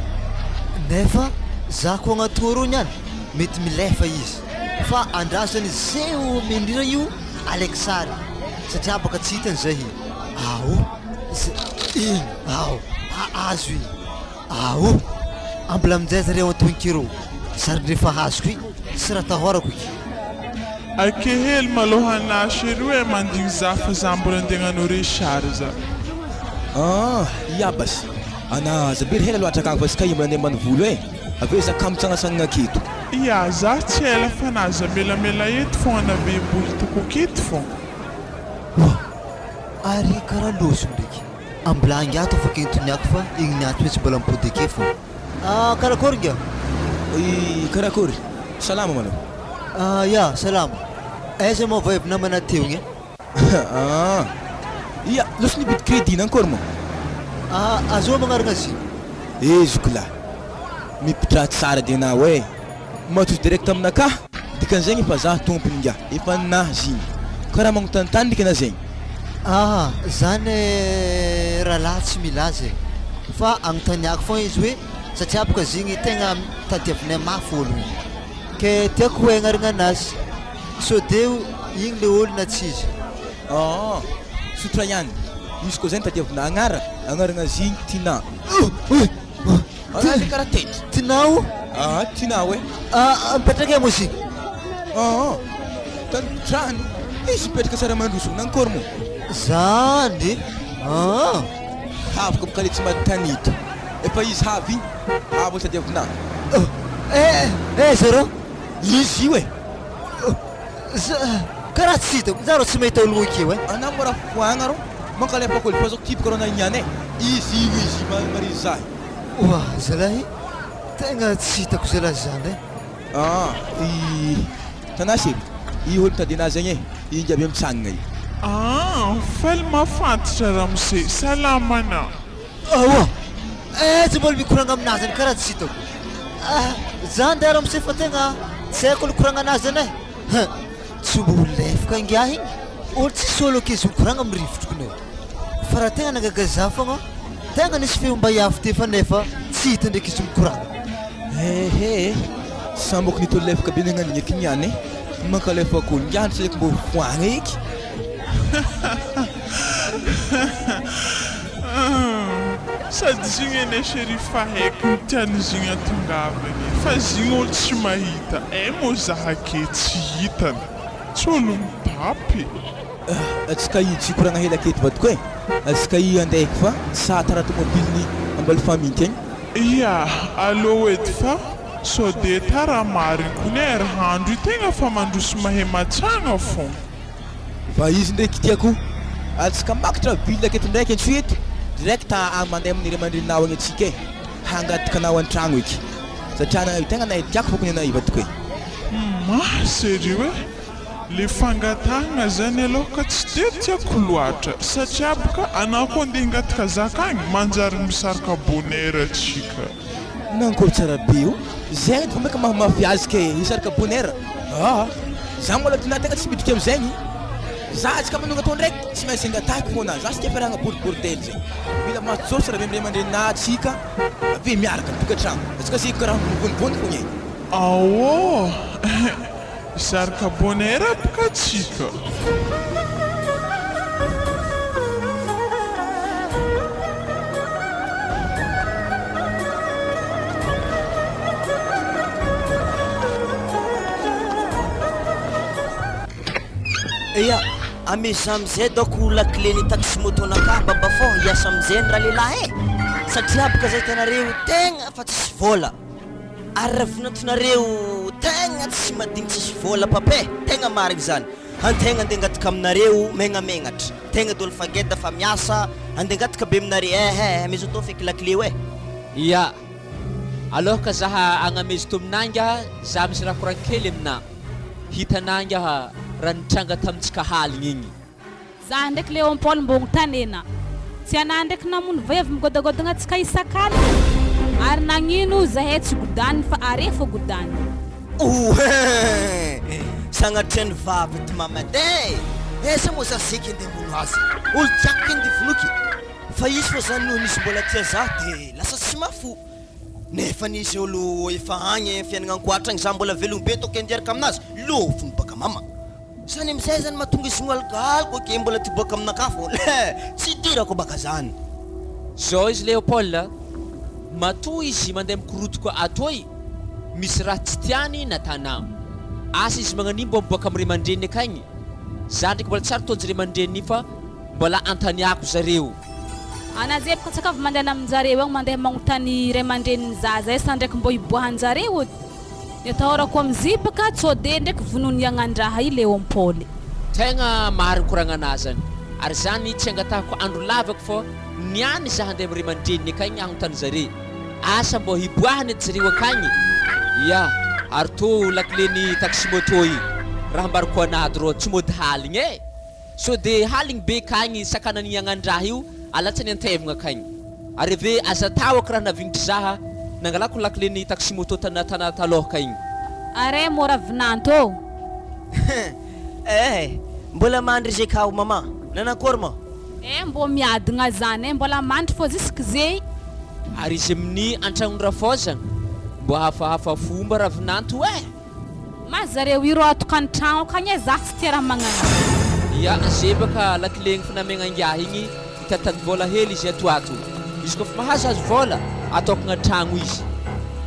Nefa za ko agnatoro eo niany mety milefa izy. Fa andraso zany zay omendrira io alaiko sary satria baka tsy hitany zay. Ao. Igny. Ao. Azo igny. Ao. Ambila aminjay zareo Antonkiro. Sary ndrefa azoko igny. Tsy raha tahorako iky. Ake hely maloha ana chéri e mandigny za fa za mbola andeha hagnano recharge. Ah, iabasy. Ana aza be hela loatra akagny fa tsy kay mbola andeha ambanivolo e. Avy eo za kamo tsangatsangana aketo. Ya, za tsy ela fa naza melamela eto fogna na be boly toko aketo fogna. Ary karaha loso ndraiky. Ambilangy ato afaka entoniako fa igny niato mihitsy mbola mipody ake fogna. Ah, karakory ngia? I karakory? Salama malôha. Ah, ya, salama. Aiza moa vao avy namana teo igny e? Ah. Ia, loso nividy crédit nankory moa? Ah, azao magnarana azy. Eziko lahy. Mipitraha tsara de anao e. Matoy direct aminakahy. Dikan'izegny efa za tompony ngia. Efa ninahy igny. Karaha magnotanitany ndraiky ana zegny. Ah, zany rahalahy tsy mila azy e. Fa agnontaniako fogna izy hoe satria bôka izy igny tegna tadiavinay mafy olo igny. Ke tiako ho hagnarina anazy. Sao de igny le olo na tsy izy. Ah, sotra ihany. Izy koa zay tadiavina agnara, agnarana azy igny Tina. Ana le karaha tety. Tinao? Ah, Tina hoe. Ah, mipetraka moa izy igny. Ah, tany trano. Izy mipetraka tsara mandroso nankory moa? Zany. Ah. Havako boka le tsy matanito. Efa izy havy igny, havy tadiavina. Eh, eh, zero. Izy io e. Karaha tsy hitako, za rô tsy mahita olo akeo e. Ana mora foagna rô. Mankalefako olo fa zao tipiko rô na niany e. Izy io izy marizy zahy. Oa, zalahy, tegna tsy hitako zalahy zany e. Ah, i Tanasy, i olo mitady anazy agny e. Igny avy mitsangana io. Ah, faly mahafantatra ramose. Salama ana. Aoa, eh, tsy mbola mikoragna aminazy zany karaha tsy hitako. Ah, zany de ramose fa tegna tsy haiko olo koragna anazy zany e. Ha, tsy mbo lefaka ingahy igny. Olo tsisy olo ankizy mikoragna amin'ny rivotro kone. Fa raha tegna nagaga za fogna, tegna nisy feom-baiavy teo fa nefa tsy hita ndraiky izy mikoragna. Ehe, sambako nitolo lefaka be nagnano eky niany e. Mankalefako olo ngiany tsy haiko mbô foagna eky. Sady izy igny ane chéri fa haiko ny tian'izy igny atongavany fa izy igny olo tsy mahita e moa zaha ake tsy hitany tsy olo mitapy. Atsika i tsy koragna hela aketo vadiko e. Atsika i andeha eky fa sa tara tomobiliny ambalo faminty agny. Ya, alô edy fa sao de tara marigny kony e ry handro io tegna fa mandroso mahay matsagna fogna. Fa izy ndraiky tiako atsika makatra ville aketo ndraiky antso eto direct a mandeha amin'ny ray aman-dreninao agny atsika e. Hangataka anao an-tragno eky. Satria na tegna na tiako fokony anao vadiko e. Ma sérieux e? Le fangatahana zany aloha ka tsy de tiako loatra satria boka anao koa andeha hangataka zaka agny manjary misarika bonheur atsika. Nankory tsara be io. Zegny edy vao maika mahamafy azy ke hisaraka bonheur. Aa! Za mbola tinà tegna tsy midriky amizegny. Za atsika manonga tô ndraiky tsy maintsy angatahiko fôna. Za tsy tia fiarahagna boriboridely zegny. Mila matsôtsy raha be aman-dreninà atsika avy miaraka mitokantragno. Atsika ze karaha mivonivony fogna e. Aô! Hisaraka bonheur boka atsika. Ia, amezà amizay daoko lakile ny taxi moto nakah baba fô hiasa amizay ny ralehilahy e! Satria boka zay hitanareo tegna fa tsisy vôla. Ary raha vinantonareo tegna tsy madigny tsisy vôla papè, tegna marigny zany, antegna andeha angataka aminareo megnamegnatra, tegna dôly fa geda fa miasa, andeha angataka be aminare eh eh, amezo atao feky lakile io eh. Ia, alors ka zaha agnamezo to aminà ingaha, za misy raha koragny kely aminà, hitanà ingaha raha nitranga tamintsika haligny igny. Za ndraiky Léon Paul mbô tanena. Tsy anah ndraiky namono vaiavy migodagodagna antsika isak'alina. Ary nagnino zahay tsy godany fa are fô godany. Ouin! Sagnatria ny vava ty mamady e! Aiza moa za zeky andeha hamono azy? Olo tiako keny de vonoiko e! Fa izy fô zany noho nisy mbola tia za de lasa tsy mahafoy. Nefa nisy olo efa agny fiainagna ankoatra agny za mbola velogno be tokony andeha hiaraka aminazy, lôfiny baka mama. Zany amizay zany mahatonga izy mialokaloka ok mbola ty boaka aminakahy fô le tsy idirako baka zany. Zao izy Léopold a, matoa izy mandeha mikorotoka atoy, misy raha tsy tiany natanà. Asa izy magnan'io mbô miboaka am ray aman-dreniny akagny, za ndraiky mbola tsy ary tojo ray aman-dreniny io fa mbola antaniako zareo. Ana zay boka tsaka avy mandeha aminjareo agny mandeha magnontany ray aman-drenin'ny zaza e sa ndraiky mbô hiboahanjareo ody. Ny atahorako am'zy baka tsode ndraiky vonoiny agnandraha i Léon Paul. Tegna marigny koragnanà zany, ary zany tsy angatahako andro lavako fô niany za handeha am ray aman-dreniny akagny agnontany zare, asa mbô hiboahany edy zareo akagny, ia, ary tô lakile-ny taxi moto i, raha ambarako anà drô tsy mody haligny e! Sao de haligny be kagny sakanan'igny agnandraha io alatsany antevagna akagny. Ary ave aza atahoko raha navignitry zaha nangalako lakile ny taxi moto tana tana talôhaka igny. Arrêt mora vinanto ô! Eh! Mbola mandry izy akao maman! Nanakôry moa? Eh mbô miadagna zany eh! Mbola mandry fô jusque zey. Ary izy amin'ny antragnon-drafôzagna mbô hafahafa fomba ravinanto eh! Ma zareo ireo atokantragno akagny e za tsy tia raha magnano. Ia ze baka lakile igny fa namegna ingahy igny hitaditady vôla hely izy ato ato. Izy kôfa mahazohazo vôla atôkagna tragno izy.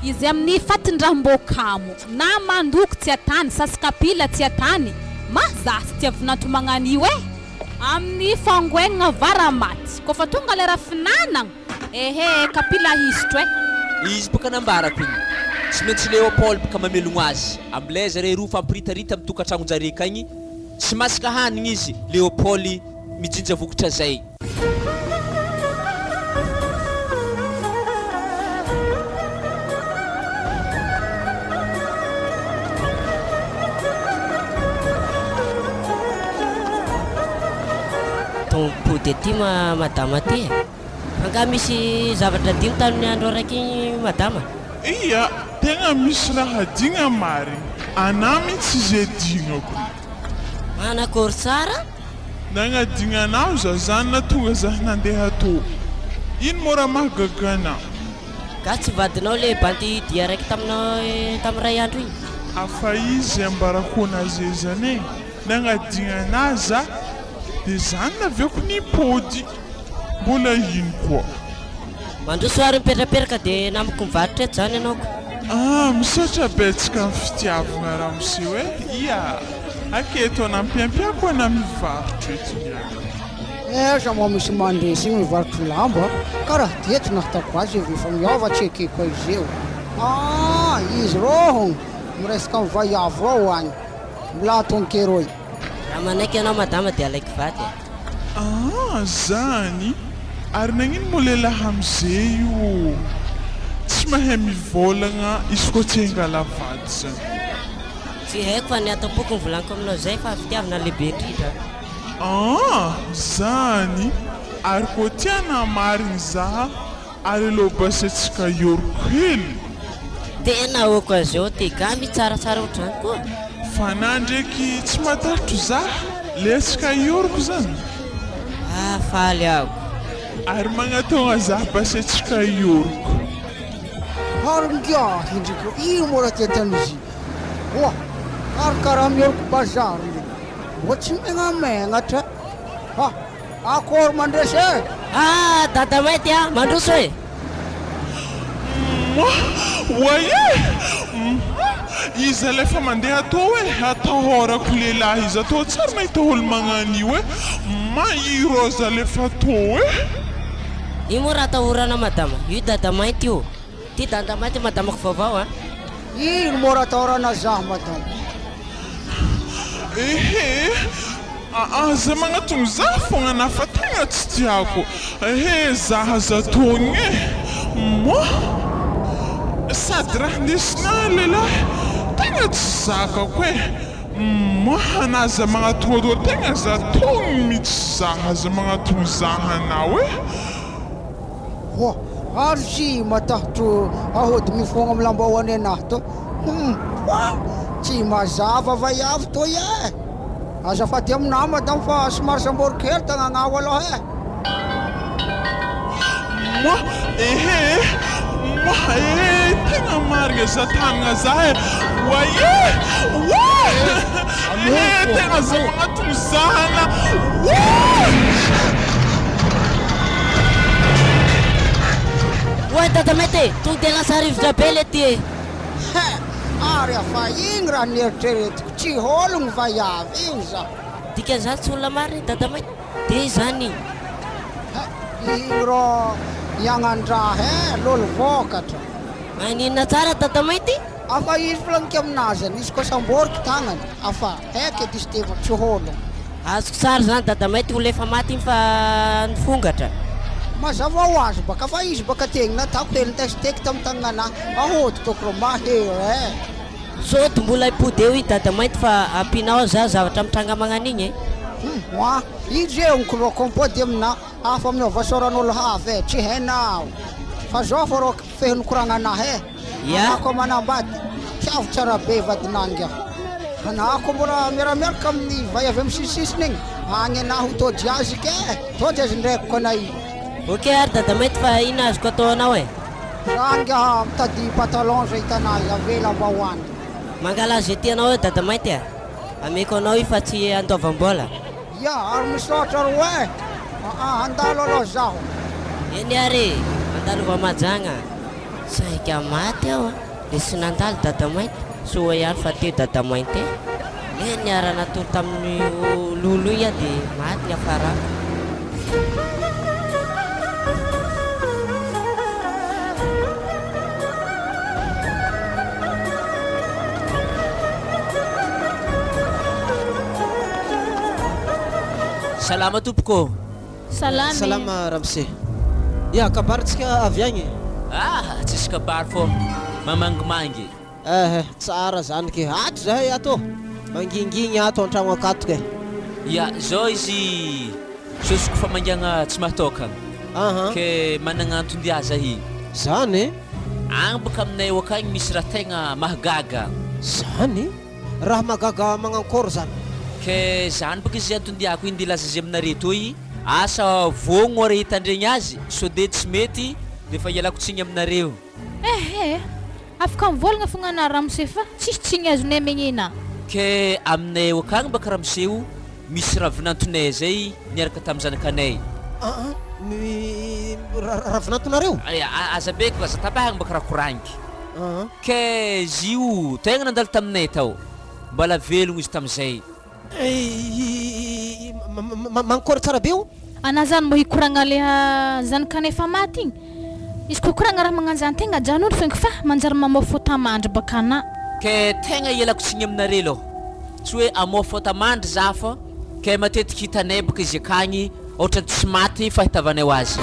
Izy amin'ny fatin-draha mbô kamo na mandoko tsy atany, sasy kapila tsy atany, ma za tsy tia vinanto magnano io e! Amin'ny fangoegnagna varamaty, kôfa tonga lera finanagna, Ehe kapila hisotro eh. Izy boka nambarako igny. Tsy maintsy Léopold boka mamelogno azy. Amle zare roa fampiritarita am tokantragnonjare kagny, tsy masaka hanigny izy, Léopold mijinja vokatra zay. Tompody aty ma madama aty e. Angaha misy zavatra adino tamin'ny andro araiky igny madama? Ia, tegna misy raha adigna marigny. Anah mintsy izy adignako. Manakory tsara? Nagnadigna anao za zany natonga zah nandeha tô. Ino mô raha mahagaga anah? Nga tsy vadinao le bandy dia araiky taminao tamin'ny ray andro igny? Afa izy ambarako anazy zany e. Nagnadigna anah za de zany naviako nipody. Mbola ino koa? Mandroso ary mipetraperaka de namako mivarotra eto zany ianao ko. Ah, misaotra betsaka am fitiavagna ramose e, ia, aketo anampiampiako ana mivarotra eto niany. Aiza moa misy mandresy igny mivarotro lamba a! Karaha teto nahitako azy io efa miova tsy ekeko aiza eo. Aa izy rô hono miresaka am vaiavy rô agny mbola atonkero e. Raha manaiky ianao madama dia alaiko vady e. Aa zany! Ary nagnino moa lehilahy amze io tsy mahay mivôlagna izy koa tsy hangala vady zany? Tsy haiko fa ny ato am-poko no volaniko aminao zay fa fitiavana lehibe indrindra. Aa zany! Ary koa tiana marigny za. Ary aleo basentsika hioroko hely. Tena occasion ty ga mitsaratsara otrany koa. Fa na ndreky tsy matarotro za le atsika hioroko zany. Ah faly aho. Ary magnatogna za basentsika hioroko. Ary ngiahy ndreky ino moa raha ty ataon'izy oa ary karaha mioroko bazary ndreky mbo tsy megnamenatra ha. Akory mandresy e! Ah dada mainty a! Mandroso e! Moi, Oay e! Hum, iza ilay fa mandeha atao e? Atahorako lehilahy iza toa tsy ary nahita olo magnano io e! Ma i Rose alefa atao e! Io moa raha atahorana madama, io dada mainty io. Ty dada mainty madamako vaovao a! Ino moa raha atahorana zah madama? Ehe! Aa zay magnatogno zah fogna na fa tegna tsy tiako ehe zah aza togny e! Moa sady raha ndesina lelahy tegna tsy zakako e! Moa anah za magnatogno rô tegna za togny mitsy zah aza magnatogno zah anao e! Hoa, ary tsy matahotro ahody mifogno am lambahoany anah to. Hum, hoa, tsy mazava vaiavy toy eh! Azafady aminah madame fa somary sambory kely tagnanao aloha eh! Moi, ehe eh! Moi, ehe eh! Tegna marigna za tagnagna za eh! Oay eh! Oay! Ehe tegna za magnatogno zahana oay! Oay dada mety e! Tonga de lasa rivotra be le ty e! He! Ary afa igny raha nieritreretiko tsy hologno vaiavy io za. Dikan'izany tsy olona marina i dada mainty de zany. He! Igny rô iagnan-draha e! Lolo vokatra. Maninona tsara dada mainty? Afa izy volagniky aminazy any, izy koa samboriko tagnany, afa heky edy izy ty fa tsy hologno. Azoko tsara zany dada mainty olona efa maty iny fa nifongatra. Mazava ho azy baka fa izy baka tegny nataoko hely nitesiteky tam tagnana ahody toko ro mahery eh. Sody mbola hipody eo i dada mainty fa ampianao za zavatra mitranga magnan'igny e. Hum oa izy eo ny rô kômpôdy aminà hafa miôva sôran'olo hafa e, tsy hainao fa zao fô rô fehiny koragnanah e, anah koa manambady tiavo tsara be vadinah ngiah, anah koa mbola miaramiaraka amin'ny vay avy amin'ny sisisisiny igny agny anah ho tôjy azy ke, tôjy azy ndraiky koa anah io. Ok ary dada mainty fa inona azoko atao anao e? Za ngiah mitady patalon zay hitanah avela mba hoany. Mangala ze tianao eo dada mainty a! Ameko anao io fa tsy andoavam-bola. Ya, ary misaotra roe eh! Aa handalo aloha zaho. Eny ary e! Mandalova Mahajanga. Saika maty aho a! Le tsy nandalo dada mainty, soa ihany fa teo dada mainty e! Le niara natory tamin'io lolo io aho de maty niafarako. Salama tompoko ô. Salama e. Salama ramose. Ya, kabary tsika avy agny e. Ah, tsisy kabary fô mamangimangy. Eh, tsara zany ke. Ato zahay ato ô. Mangingigny ato antragno akato ke. Ya, zao izy sosoko famangiagna tsy mahatôkagna. Aha. Ke managna anton-dia zahay. Zany e. Agny baka aminay eo akagny misy raha tegna mahagaga. Zany? Raha mahagaga magnankôry zany? Ke zany baka izy anton-diako iny de hilaza azy aminareo toy, asa vôgno are hitandregny azy, sode tsy mety defa ialako tsigny aminareo. Ehe, afaka mivôlagna fogna anà ramose fa tsisy tsigny azonay amiagnena. Ke aminay eo akagny baka ramose o, misy ravinantonay zay niaraka tam zanakanay. Aa, ny ravinantonareo? Aya, aza be ko, aza tapahagna baka raha koragniky. Aa. Ke izy io tegna nandalo taminay tao, mbala velogno izy tamizay. Mankôry tsara be o. Anà zany mbô hikoragna leha zanakanay efa maty igny, izy koa koragna raha magnanjany tegna ajanony fengo fa manjary mamôha fôtamandry baka anà. Ke tegna ialako tsigny aminare lôha, tsy hoe amôha fôtamandry za fa ke matetiky hitanay baka izy akagny ôtrany tsy maty fahitavanay azy.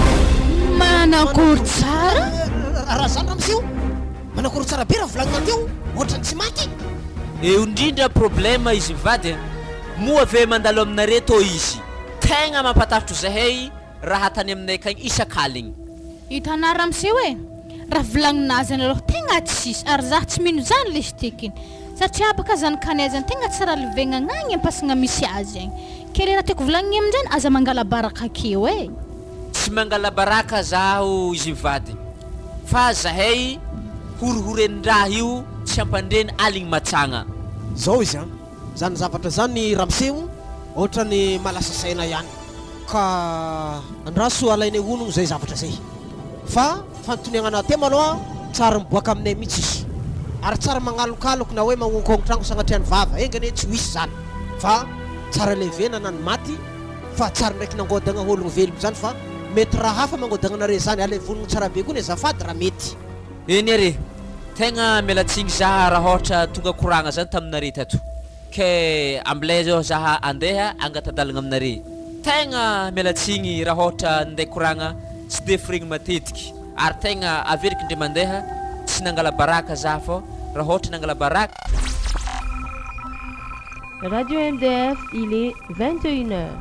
Manakôry tsara? Raha zany ramose o! Manakory tsara be raha volagnina teo ohatrany tsy maty. Eo indrindra problème izy mivady a! Moa ve mandalo aminare tô izy? Tegna mampatahotro zahay raha tany aminay akagny isak'aligny. Hitanà ramose hoe raha volaninà zany aloha tegna tsisy ary zah tsy mino zany lesy tiky iny satria baka zanakanay zany tegna tsy raha levegnagna agny ampasagna misy azy agny ke le raha tiako volagniny aminjany aza mangala baraka akeo e. Tsy mangala baraka zaho izy mivady fa zahay horohoren-draha io tsy ampandreny aligny matsagna. Zao izy an! Zany zavatra zany ramose o, ohatrany mahalasa saina ihany. Ka andraso alainay honogno zay zavatra zay. Fa fanontoniagna anah teo aloha tsary miboaka aminay mitsy izy. Ary tsary magnalokaloky na hoe magnonkogno-tragno sagnatrian'ny vava. Enga anie tsy ho hisy zany. Fa tsara levenana ny maty fa tsary ndraiky nangodagna ologno velogno zany fa mety raha hafa mangodagna anare zany. Alaivo honogno tsara be koa ny azafady raha mety. Eny ary e! Tegna miala tsigny za raha ôhatra tonga koragna zany taminare tato. Ke ambilay zao za andeha angata-dalagna aminare. Tegna miala tsigny raha ôhatra ninday koragna tsy de firegny matetiky ary tegna averiky ndray mandeha tsy nangala baraka za fô raha ôhatra nangala baraka. Radio MDF, il est 21 heures.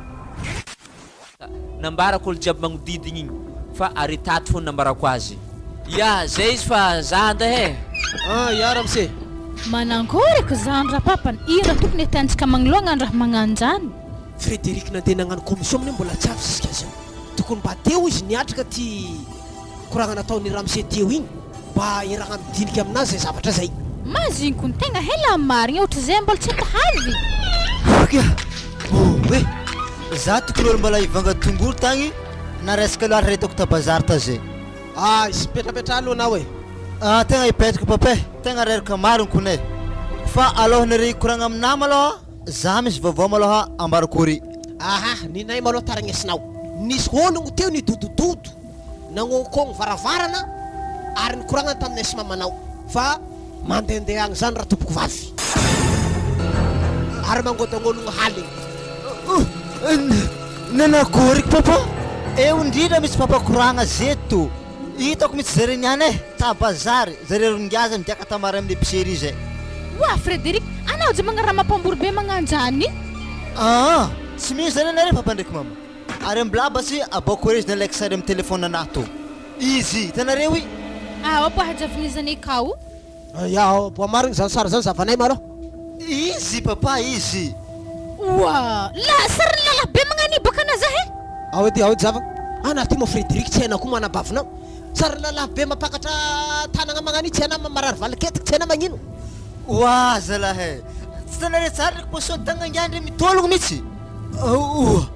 Nambarako olo jiaby magnodidigny igny fa are tato fô nambarako azy. Ya, zay izy fa za andeha e. Ah, ya ramose. Manankory ko zany rapapany, ino raha tokony ataontsika magnoloagna ny raha magnanjany? Frederic nandeha nagnano commission amin'io mbola tsy avy jusqu'à zao. Tokony mba teo izy niatrika ty koragna nataon'i ramose teo igny mba hiaragna midinika aminazy zay zavatra zay. Mazigny ny tegna hela marigny ohatry zay mbola tsy tahavy. Oka! Oe! Za tokony olo mbola hivanga tongolo tagny na resaka loatra hitako ta bazary ta zay. Ah, isy mipetrapetraha aloha anao e. Ah, tegna hipetraka papa e, tegna reraka marigny kony e. Fa alohanareo hikoragna aminahy malôha, za misy vaovao malôha ambarako ary. Aha, ninay malôha taragnesinao. Nisy ologno teo nidodododo, nagnonkogno varavarana ary nikoragna taminay sy mamanao fa mandehandeha agny zany ratompokovavy ary mangodagnologno haligny. Nanakory papa? Eo indrindra misy mpampakoragna zeto. Hitako mihitsy zare niany e, ta bazary, zare ro ngiaza midiaka tamara amin'ny épicerie zay. Oa Frédéric, anao je magnano raha mampambory be magnanjany. Ah, tsy misy zany anare papa ndraiky mama. Ary ambilabasy aboako izy nalaiko sary amin'ny téléphone anahy to. Izy, hitanareo i? Ah, opa hajavin'izany kao. Ya, boa marigny zany sary zany zavanay malôha. Izy papa izy. Oa, la sary lalahy be magnano baka ana zahay. Ao edy, ao edy zava. Ana ty moa Frédéric tsy hainao koa manabavinao. Sary lalahy be mampakatra tanagna magnano io tsy hainao marary valiketiky tsy hainao magnino. Oa zalahy. Tsy hitanareo tsara ndraiky position tagna ngiandry mitôlogno mihitsy. Oa.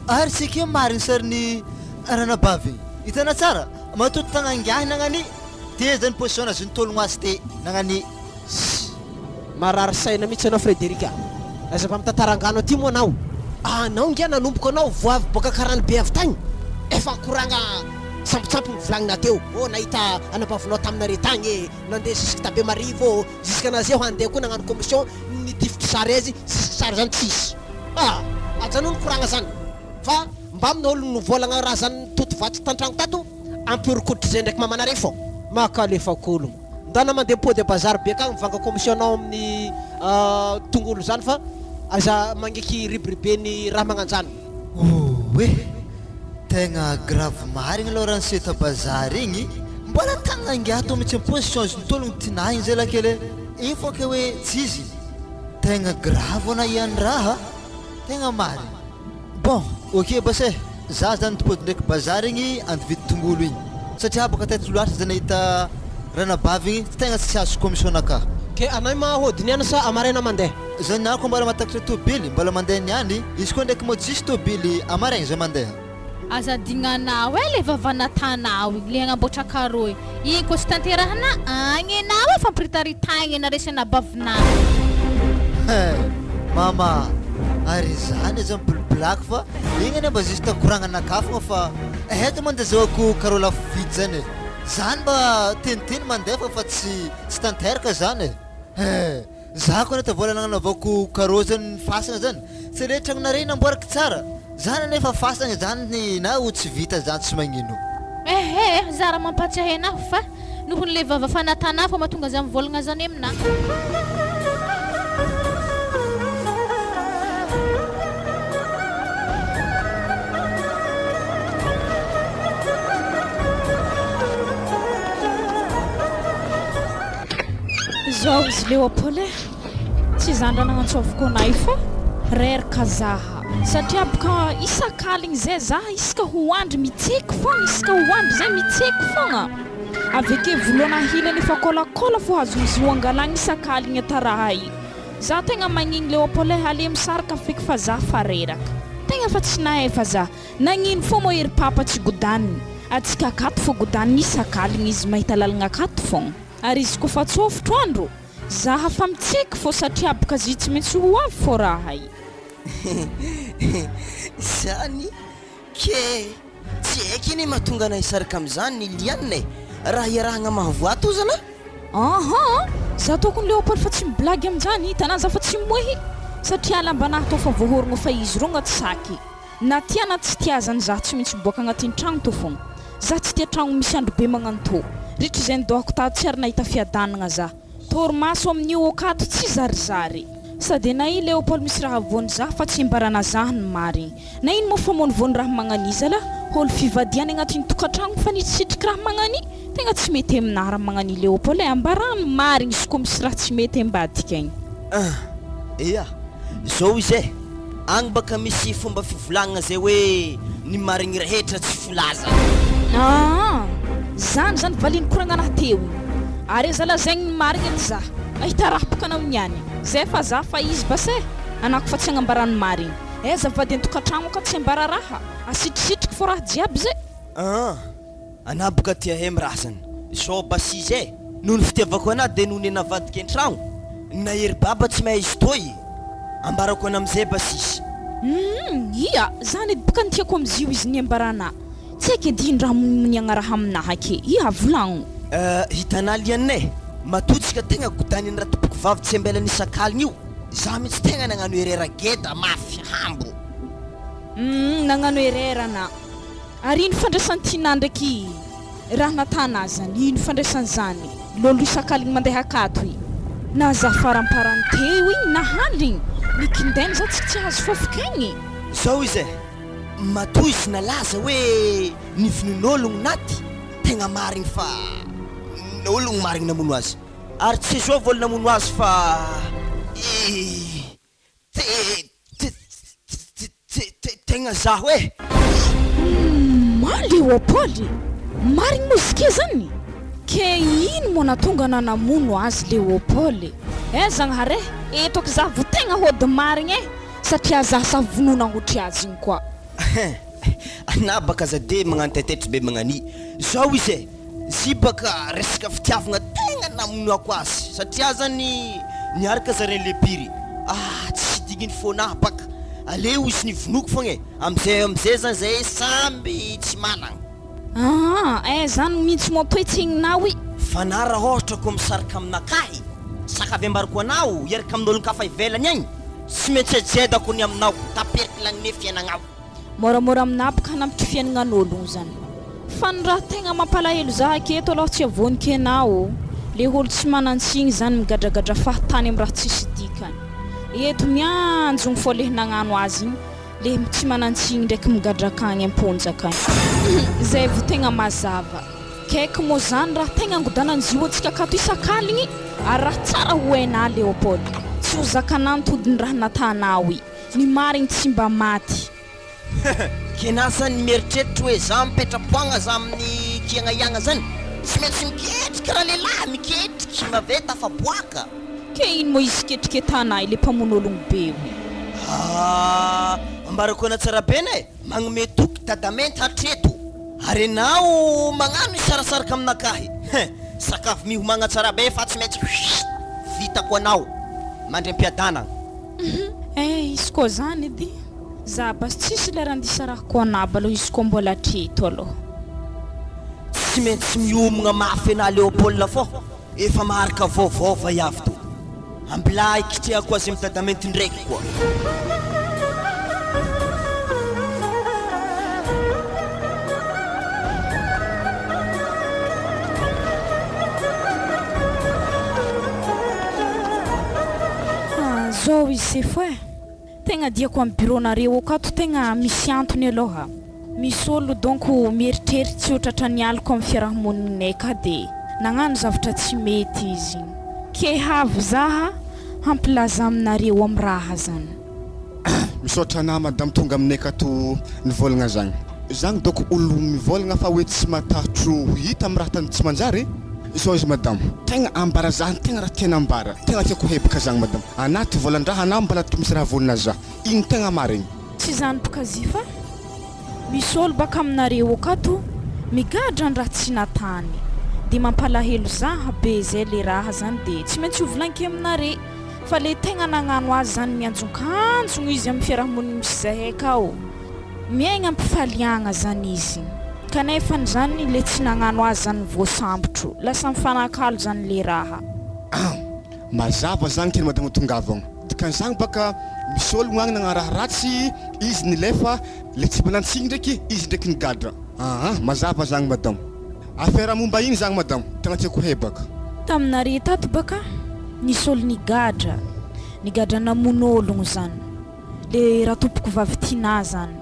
Ary c'est que marigny sarin'ny ranabavy. Hitanao tsara? Matoto tagna ngiahy nagnany te zany position nazy nitôlogno azy te nagnany. Sss. Marary saina mihitsy ianao Frédéric a! Aza mba mitantara angano aty moa anao. Anao ngia nanomboka anao vao avy boaka karany be avy tagny efa koragna sampotsampy nivolagnina teo oh nahita anabavinao taminare tagny e nandeha jusque ta Bemarivo oh jusque nazeho handeha koa nagnano commission nitifitry sary aizy jusque sary zany tsisy ah ajanony koragna zany fa mbamina olo nivolagna raha zany nitoto vato tantragno tato ampiorokoditry zay ndraiky mamanare fô makalefako ologno Ndana mandeha mipody a bazary be akagny mivanga commission nao amin'ny tongolo zany fa aza magneky ribiriben'ny raha magnanjany. Oue! Tegna grave marigny aloha raha niseho ta bazary igny, mbola tagna ingahy tô mitsy position izy nitologno tinah igny zay lakely e, igny fô ke hoe tsy izy, tegna grave ana ihany raha, tegna marigny. Bon, ok bas e, za zany nitopody ndraiky bazary igny andividy tongolo igny, satria baka taitry loatra za nahita ranabavy igny tegna tsy azoko commission nakahy. Ke anay ma hody niany sa amaraina mandeha? Za niany ko mbola mahatakatra tobily mbola mandeha niany, izy koa ndraiky moa tsisy tobily amaraigny za mandeha. Aza adignanao e le vavanatanao igny le agnamboatra carreau igny, igny koa tsy tanterahana agny enao e fampiritaritagny naresy anabavinao. He! Mama a! Ary izany aza mibilibilako fa igny anie mba juste koragnanakahy fogna fa eto mandeha azahoako carreau lafo vidy zany e! Zany mba teniteny mandefa fa tsy tsy tanteraka zany e! He! Za ko nahita vola nagnanaovako carreau zany fasagna zany, tsy le tragnonare namboariko tsara, zany anefa fasagna zany na ho tsy vita zany tsy magnino. Ehe, zara mampatsiahy anahy fa noho ny le vava fanatana fô mahatonga za mivolagna zany aminah. Zao izy Léopold eh! Tsy zandry anagnantsôviko anah io fa reraka zaha satria boka isak'aligny zay zaha isaka ho andry mitseky fogna isaka ho andry zay mitseky fogna aveke volana hilany efa kôlakôla fô azon'izy io angalagna isak'aligny ata raha i za tegna magnigny Léopold eh ale misaraka feky fa za fa reraka tegna fa tsy nahefa za nagnino fô moa ery papa tsy godaniny atsika akato fô godaniny isak'aligny izy mahita lalagna akato fogna ary izy kofa tsôfotro andro Zaha fa mitseky fô satria boka zy tsy maintsy ho avy fô raha i. Zany ke tsy haiko anie mahatonga anah hisaraka amizany ny Liane e! Raha iarahagna mahavoa to zalahy. Ahaa! Za tokony Léopold fa tsy miblagy aminjany, hitanà za fa tsy moehy satria lambanah tô fa voahorogno fa izy rogna tsy saky. Na tia na tsy tia azany za tsy maintsy miboaka agnatin'ny tragno tô fogna. Za tsy tia tragno misy andro be magnano tô. Ritry izay nidohako tato tsy ary nahita fiadanagna za. Torimaso amin'io okato tsy zarizary. Sady na i Léopold misy raha voany za fa tsy mbarana zah ny marigny. Na ino moa famonovono raha magnaniza lah olo fivadiany agnatin'ny tokantragno mifanitsisitriky raha magnani tegna tsy mety aminah raha magnani Léopold e ambarà ny marigny izy koa misy raha tsy mety ambadika agny. Ah! Ea! Zao izy e! Agny baka misy fomba fivolagnana zay hoe ny marigny rehetra tsy folaza. Aa! Zany zany valiny koragnanahy teo igny. Ary aza lazaigny ny marigny edy zah. Nahita raha boka anao niany. Zay fa zah fa izy bas eh! Anako fa tsy agnambara ny marigny. Aiza vady an-tokantragno ka tsy ambara raha. Asitrisitriky fô raha jiaby zay. Aa! Anah boka tia hem razana. Zao bas izy eh! Noho ny fitiavako anah de noho ny navadika an-tragno. Nahery baba tsy mahay izy toy e! Ambarako ana amizay bas izy. Humm ia, zany edy boka ny tiako amizio izy ny ambarana. Tsy haiko edy ino raha moniagna raha aminaha ake. Ia volagno. Eh hitanà lianina e! Matoa tsika tegna godaniny ratompoko vavy tsy ambelany isak'aligna io, za mihitsy tegna nagnano erreur geda mafy hambo. Humm nagnano erreur anà. Ary ino fandraisan'i Tinah ndraiky raha natana zany? Ino fandraisany zany? Lolo isak'aligny mandeha akato i. Na za faramparany teo igny na haligny, ny kindainy za tsy tsy azo fofok'aigny. Zao izy e, matoa izy nalaza hoe ny vonoin'ologno naty, tegna marigny fa ologno marigny namono azy. Ary tsy zao olo namono azy fa i. Te te te te te tegna zaho e! Humm Léopold e! Marigny mozika zany? Ke ino moa natonga ana namono azy Léopold e? Eh Zagnahary eh! Eto aky zah vo tegna hody marigny eh! Satria zah sa vonona hotry azy igny koa. Anah baka za de magnano taitaitry be magnani zao izy e! Zy baka resaka fitiavagna tegna namonoako azy satria zany niaraka zare lebiry ah tsy digniny fônah baka aleo izy nivonoko fogna e amizay amizay zany zay samby tsy managna. Aa eh zany mintsy moa toetsegninaoy. Fa na raha ôhatra koa misaraka aminakahy saka avy ambarako anao hiaraka amin'olon-kafa ivelany agny tsy maintsy ajedako ny aminao taperiko lagne fiainagnao. Moramora aminah bka hanampitry fiaignan'ologno zany. Fa ny raha tegna mampalahelo zah aketo aloha tsy avonik enah ô, le olo tsy manantsigny zany migadragadra fahatany am raha tsisy dikany. Eto mianjogno fô le nagnano azy igny, le tsy manantsigny ndraiky migadra akagny amponja akagny. Zay vo tegna mazava. Kaiky mô zany raha tegna angodanan'zio antsika akato isak'aligny ary raha tsara ho hainah Léopold. Tsy ho zakanah ny todin'ny raha natanao i. Ny marigny tsy mba maty. Kena zany mieritreritra hoe za mipetrapoagna za amin'ny kiagnahiagna zany tsy maintsy miketriky ra lehilahy miketriky maveta afaboaka. Ke ino moa izy ketriketana le mpamono ologno be io. Haa ambarako ana Tsarabena e! Magnome toky Dadamenta hatreto ary enao magnano hisarasaraka aminakahy hein! Sakafo mihomagna Tsarabe fa tsy maintsy vitako anao mandriampiadanagna. Eh izy koa zany edy za basy tsisy lera andisarahako anaba aloha izy koa mbola hatreto aloha. Tsy maintsy miomagna mafy anah Léopold fô efa maharaka vaovao vaiavy to. Ambilà hikitrehako azy am dadamenty ndraiky koa. Ah zao izy sefo eh! Tegna diako am bureau nareo akato tegna misy antony aloha. Misy olo donko mieritreritsy ho tratran'ny aloko am fiarahamoninay ka de nagnano zavtra tsy mety izy. Ke havy zaha hampilaza aminareo am raha zany. Misaotra anah madame tonga aminay akato nivôlagna zagny. Zagny dôko olo mivôlagna fa hoe tsy matahotro ho hita am raha tany tsy manjary e. Zao izy madame, tegna ambara zah tegna raha tiana ambara, tegna tiako hebaka zagny madame. Anah ty vôlan-draha anah mbala ty misy raha vonona zah. Ino tegna marigny? Tsy zany bkzy fa misy olo baka aminareo akato migadra ny raha tsy natany de mampalahelo zaha be zay le raha zany de tsy maintsy ho volaniko aminare fa le tegna nagnano azy zany mianjonkanjogno izy amy fiarahamonigny misy zahay akao miaigna ampifaliagna zany izy kanefany zany le tsy nagnano azy zany voasambotro lasa mifanakalo zany le raha. Mazava zany kely madama tongavagna. Dikan'izany baka misy ologno agny nagnano raha ratsy izy nilefa le tsy manantsigny ndraiky izy ndraiky nigadra. Aa mazava zagny madamo. Affaire momba ino zagny madamo? Tegna tiako hay baka. Taminare tato baka nisy olo nigadra, nigadra namono ologno zany. Le ratompoko vavy Tinah zany.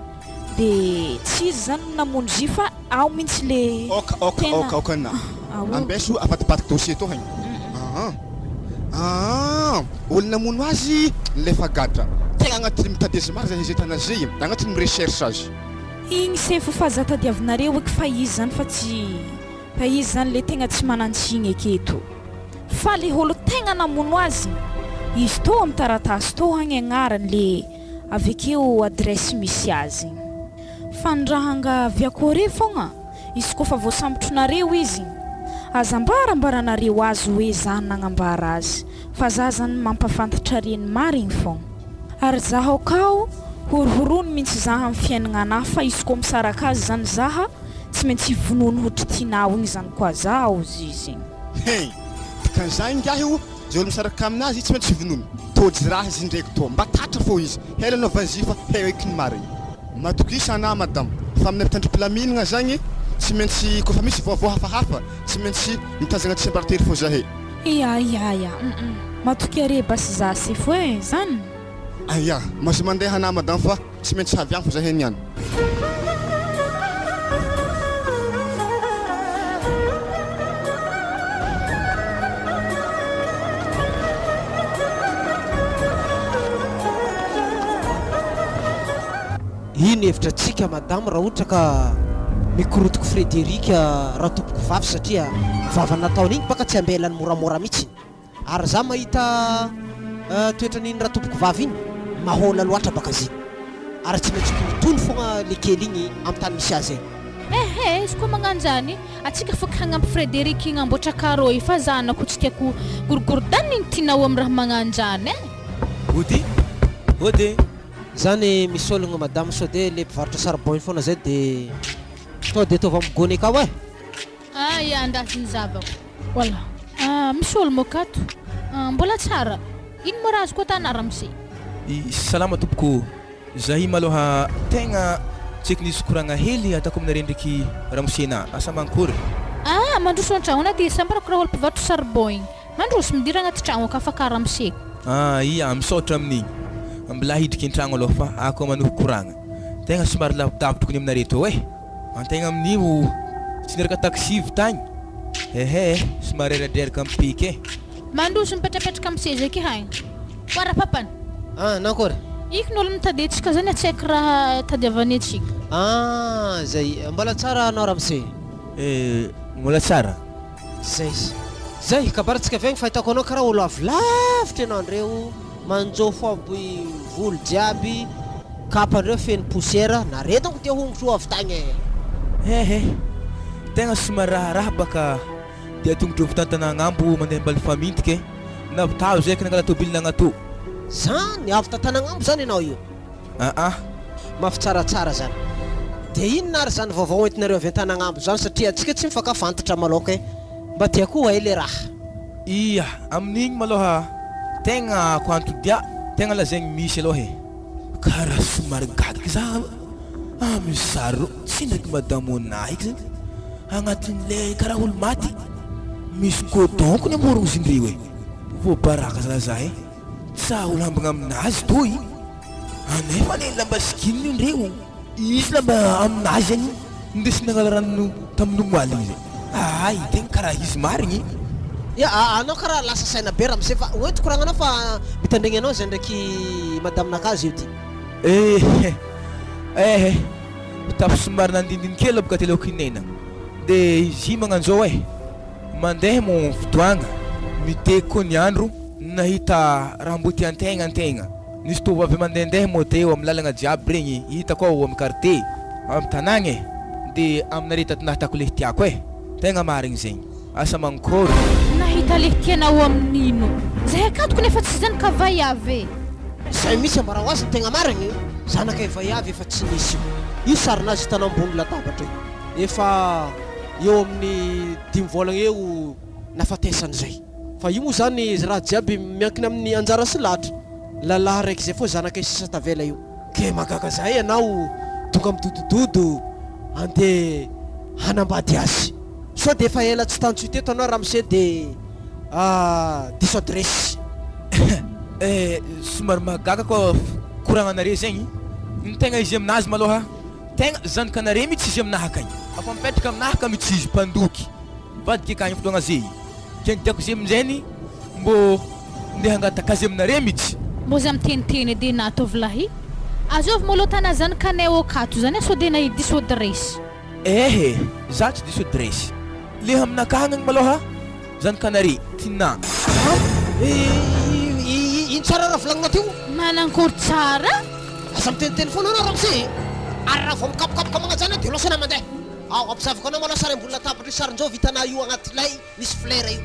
De tsy izy zany no namono zy fa ao mintsy le Aoka aoka tena aoka aoka na. Aoka. Ambeso avadibadiko dossier tô haigny. Aa aa olo namono azy nilefa gadra. Tegna agnatin'ny mitady azy marina zay hezitana azy, agnatin'ny mi-recherche azy. Igny sefo fa za tadiavinareo eky fa izy zany fa tsy fa izy zany le tegna tsy manantsigny eketo. Fa le olo tegna namono azy izy tô am taratasy tô agny agnarany le avy akeo adresse misy azy. Fa ny raha anga avy a Corée fogna izy kofa voasambotrinareo izy aza ambara ambaranareo azy hoe za nagnambara azy fa za zany mampafantatra reny marigny fogna. Ary zaho kao horohorony mintsy zaha am fiaignana fa izy ko misaraka azy zany zaha tsy maintsy vonoiny hotry tinao igny zany koa za ozy izy. Hein! Dikan'izany ingahy o, zay olo misaraka aminazy tsy maintsy vonoiny. Tojo raha izy ndraiky tô mba tatra fô izy, hela anaovany zy fa hay eky ny marigny. Matokisa anah madame fa aminay mpitandro pilaminagna zagny tsy maintsy kôfa misy vaovao hafahafa tsy maintsy mitazagna tsiambaratelo fô zahay. Ia ia ia hum matokia re basy za sefo e zany. Aia, mazoa mandeha anah madame fa tsy maintsy avy agny fô zahay niany. Ino hevitra tsika madame raha ohatra ka mikorotoko Frederic ratompoko vavy satria vava nataony igny baka tsy ambelany moramora mitsy ary za mahita toetran'iny ratompoko vavy igny mahola loatra baka zigny ary tsy maintsy korotony fogna le kely igny am tany misy azy egny. Ehe izy koa magnano zany atsika afaka hagnampy Frederic hagnamboatra carreau io fa zanako tsy tiako gorogorodanigny tinao am raha magnano zany eh. Ody! Ody! Zany misy ologno madame sao de le mpivarotra charbon iny foana zay de to de ataovy am gony akao eh. Ah ya andraso ny zavako. Voilà. Ah misy olo moka ato. Ah mbola tsara. Ino moa raha azoko atao na ramose? I Salama tompoko ô! Zahay maloha tegna tsy eky nisy koragna hely ataoko aminareo ndreky ramose na asa mankory? Ah mandroso antragno na de sambarako raha olo mpivarotra charbon igny. Mandroso midira agnaty tragno aka fa ka ramose. Ah ia, misaotra amin'igny. Mbola hidriky an-tragno aloha fa ako manohy koragna. Tegna somary lavidavitry kony aminareo tô eh. Antegna amin'io tsy niraka taxi avy tagny. Ehe eh, somary reradreraka mipiky eh. Mandroso mipetrapetraka am seza eky hagny. Oa rapapany. Ah nankory? Iky ny olo mitady antsika zany tsy haiko raha tadiavany antsika. Ah zay, mbola tsara anao ramose? Eh, mbola tsara. Zay zay kabary tsika avy agny fahitako anao karaha olo avy lavitra enao ndreo manjofo aby volo jiaby kapa ndreo feno poussière nare donc dia hongotro avy tagny eh. Hehe, tegna somary raharaha baka dia tongotro avy tantanàgnambo mandeha mbaly famintika eh, navitavo zay ka nangala tôbily nagnatô. Zany, avy tantanàgnambo zany enao io? Aa. Mafy tsaratsara zany. Dia inona ary zany vaovao entinareo avy Antanagnambo zany satria antsika tsy mifankafantatra maloka e. Mba tiako ho hay le raha. Ia, amin'igny maloha tegna ko antodia tegna lazaigny misy aloha e. Karaha somary gaga za amin'ny sary reo, tsy ndraiky madame Ona eky zany agnatin'le karaha olo maty misy codon ko ny amorogno zindreo e. Voabaraka zala za e. Tsa ho lambagna aminazy toy anefa anie lamba skin io ndre o! Izy lamba aminazy agny ndesy nangala rano tamin'ny omaly igny zay. Hay tegna karaha izy marigny. Ya, anao karaha lasa saina be ramose fa hoentiko koragnanao fa mitandregny anao zay ndraiky madame-nakahy zeo ty. Eh eh tafo somary nandindiny kely boka teloko inena de izy io magnanzao eh mandeha mo fotoagna miteky koa ny andro nahita raha mbo tiantegna antegna nisy tovovavy mandehandeha mo teo amy lalagna jiaby regny hitako ao amy quartier amy tanagna eh de aminare tato nahatako le tiako eh tegna marigny zegny asa mankôry. Nahita le tianao amin'ino? Zahay akatoko nefa tsy zany ka vaiavy e. Zay mihitsy ambarao azy ny tegna marigny, zanakay vaiavy efa tsy nisy io. Io sarinazy hitanao ambony latabatra io. Efa eo amin'ny dimy vôlagna eo nafatesany zay. Fa io moa zany raha jiaby miankina amin'ny anjara sy lahatra. Lalahy raiky zay fô zanakay sisa tavela io. Ke mahagaga zahay ianao tonga midodododo andeha hanambady azy. Sao dia efa ela tsy tantsoy teto anao ramose de diso adiresy. Eh, somary mahagaga koa koragnanare zegny, ny tegna izy aminazy malôha tegna zanakanare mitsy izy aminahy akagny, afa mipetraka aminahy ka mitsy izy mpandoky mivadika akagny fotoagna zey, ke ny tiako izy aminjegny mbô ndeha hangataka azy aminare mitsy. Mbô za miteniteny edy na tovolahy, azovy môlô tana zanakanay akato zany sao de na diso adiresy. Ehe, za tsy diso adiresy. Le aminakahy agny malôha zany kanare tinà. Ino tsara raha volagninao teo? Manankory tsara? Aza miteniteny foana anao ramose e! Ary raha vao mikapokapoka magnajana dia lasa anao mandeha. Ao, ampisaviko anao malôha sary ambony latabatra io sarin-jovy hitanà io agnaty lay misy flera io.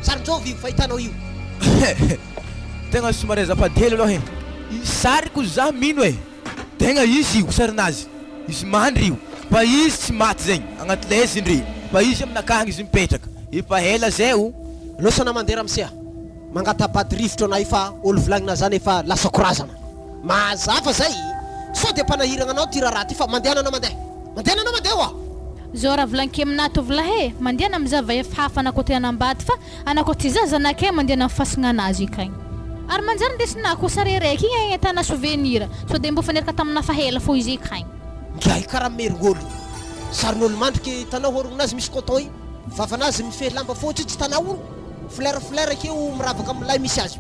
Sarin-jovy io fahitanao io. Tegna somary azafady hely aloha e! Sariko za mino e! Tegna izy io sarinazy izy mandry io fa izy tsy maty zegny agnaty lay izy ndre fa izy aminakahy izy mipetraka efa ela zay o. Losana mandeha ramose a! Mangatabady rivotra anah efa olo volagnina zany efa lasako razana. Mazava zay! Sao de mpanahiragna anao ty raharaha ty fa mandehana anao mandeha! Mandehana anao mandeha oa! Zao raha volaniko aminah tovolahy e, mandehana mizaha vehivavy hafa anah koa te hanambady fa Anao koa ty zaza zanakay mandeha am fasagna anazy akagny. Ary manjary ndesinà koa sary raiky igny agnetana souvenir sao de mbô fa niaraka taminà fa ela fô izy akagny. Ngiahy karaha merigôlo. Sarin'olo mandriky hitanao horogninazy misy coton igny. Vavanazy mifehy lamba fotsy tsy hitanao oro. Fleur fleur akeo miravaka am lay misy azy.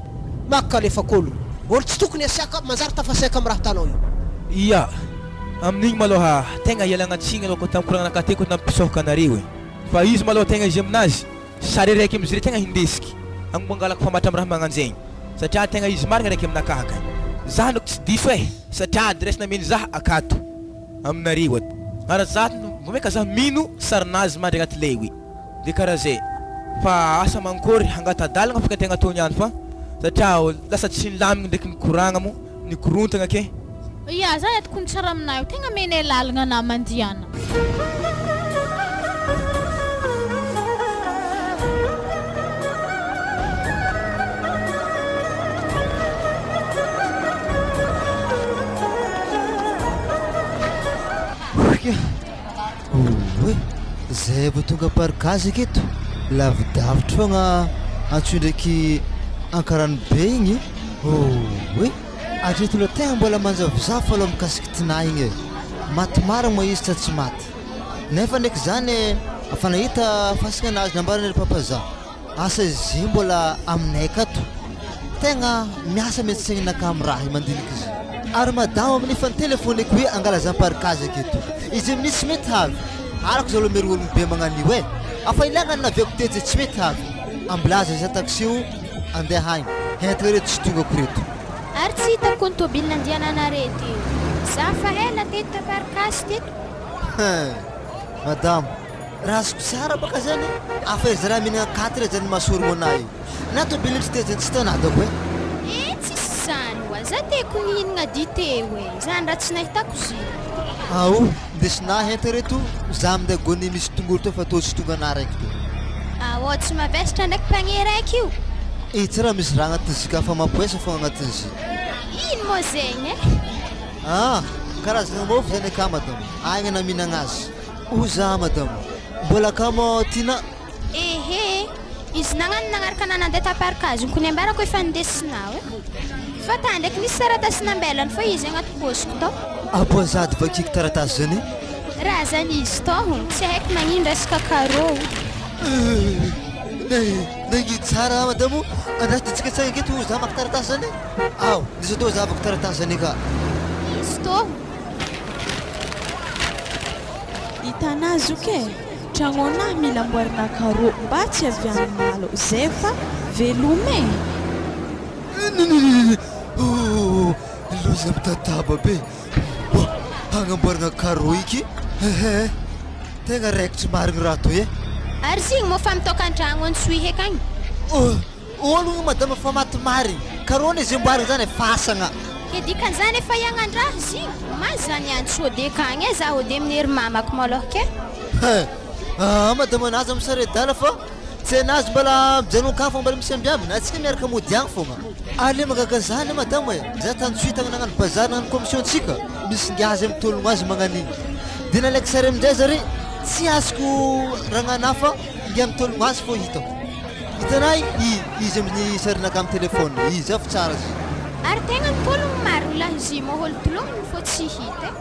Maka alefako olo. Olo tsy tokony asiaka manjary tafasiaka am raha hitanao io. Ia, amin'igny malôha tegna ialagna tsiny aloha koa tam koragnanakahy teo koa nampisohoka anareo e. Fa izy malôha tegna izy aminazy. Sary araiky amizy reo tegna hindesiky agny angalako famatra am raha magnanjegny satria tegna izy marigny araiky aminakahy akagny zah ndroky tsy diso eh satria adresse nameny zah akato aminareo ato ary zah vao maika zah mino sarinazy mandry agnaty lay oe de kara zay fa asa mankôry hangatadalagna fôka tegna atao niany fa satria lasa tsy nilamigny ndraiky nikoragna mo nikorontagna ke. Ya, za eto kony tsara aminah io, tegna amenay lalagna anah mandiana. Oay, zay vao tonga parkage aketo, lavidavitry fogna antsoy ndraiky Ankaranobe igny, oay. Hatreto aloha tegna mbola manjavozavo aloha mikasiky Tinah igny e! Maty marigny moa izy sa tsy maty? Nefa ndraiky zany e, efa nahita fasagna nazy nambaran'i papa za, asa izy mbola aminay akato? Tegna miasa mihitsy saignanakahy am raha io mandiniky izy. Ary madama amin'io efa nitelefoneko hoe angala za parkage aketo, izy amin'io tsy mety havy, arako zao aloha mery ologno be magnan'io e! Afa ilagna ny naviako tetsy tsy mety havy, ambilaza iza taxi o andeha agny, entagna reto tsy tongako reto. Ary tsy hitako ny tôbily nandiananare teo. Za fa ela teto ta parkasy teto. Hein! Madamo, raha azoko tsara baka zany, afa izy raha mihinagna quatre zany mahasorogno anah io. Na tôbily tsy tezany tsy tanadako eh. Eh tsisy zany oa, za teko nihinagna dite oe, zany raha tsy nahitako zio. Ao, ndesinah enta reto, za minday gony misy tongolo to fa tô tsy tonga anah raiky to. Ao, tsy mavesatra ndraiky panier raiky io. Eh tsy raha misy raha agnatin'izy ka fa mampoesa fogna agnatin'izy. Ino moa zegny eh? Ah! Karazagna mofo zany aka madama, aigna na mihinagna azy. Ho za madama, mbola kamo Tina? Ehe, izy nagnano nagnaraka anah nandeha ta parc azoko niambarako efa nindesinao eh. Fa ta ndraiky nisy taratasy nambelany fa izy agnaty paosiko tao. Aboazady vakiko taratasy zany eh? Raha zany izy tao, tsy haiko magnino resaka carreau. Eh! Nagnino tsara madamo? Andraso dia tsika tsara anketo za maka taratasy zany e. Ao, ndesy atao zahavako taratasy zany ka. Izy tô. Hitanà zoky e! Tragnonà mila amboarina carreau mba tsy havian'ny malo zay fa veloma e! Ooh, loza mitataba be. Mbô hagnamboaragna carreau iky ehe tegna raikitry marigny raha toy e. Ary zigny moa fa mitokantragno antsohihy akagny. Ologno madama fa maty marigny, carreau anie ze amboarigny zany e fasagna. Ke dikan'izany efa hiagnandraha zigny, ma zany antso ode akagny e, za ode amin'ny ery mamako malôha ke. He, aa madama anazy amy sary adala fa. Tsy anazy mbola mijanona akany fa mbola misy ambiamby na tsika miaraka mody agny fogna. Ary le mahagaga za le madama e, za tany suite agny nagnano bazary nagnano commission tsika, misy ngiahy zay mitologno azy magnano igny, de nalaiko sary amindray zare tsy azoko ragnana fa ngiahy mitologno azy fô hitako, hitanay i izy amin'ny sarinakahy amy telephone, izy fa tsara izy. Ary tegna nitologno marigny lahy izy moa olo tologniny fô tsy hita e.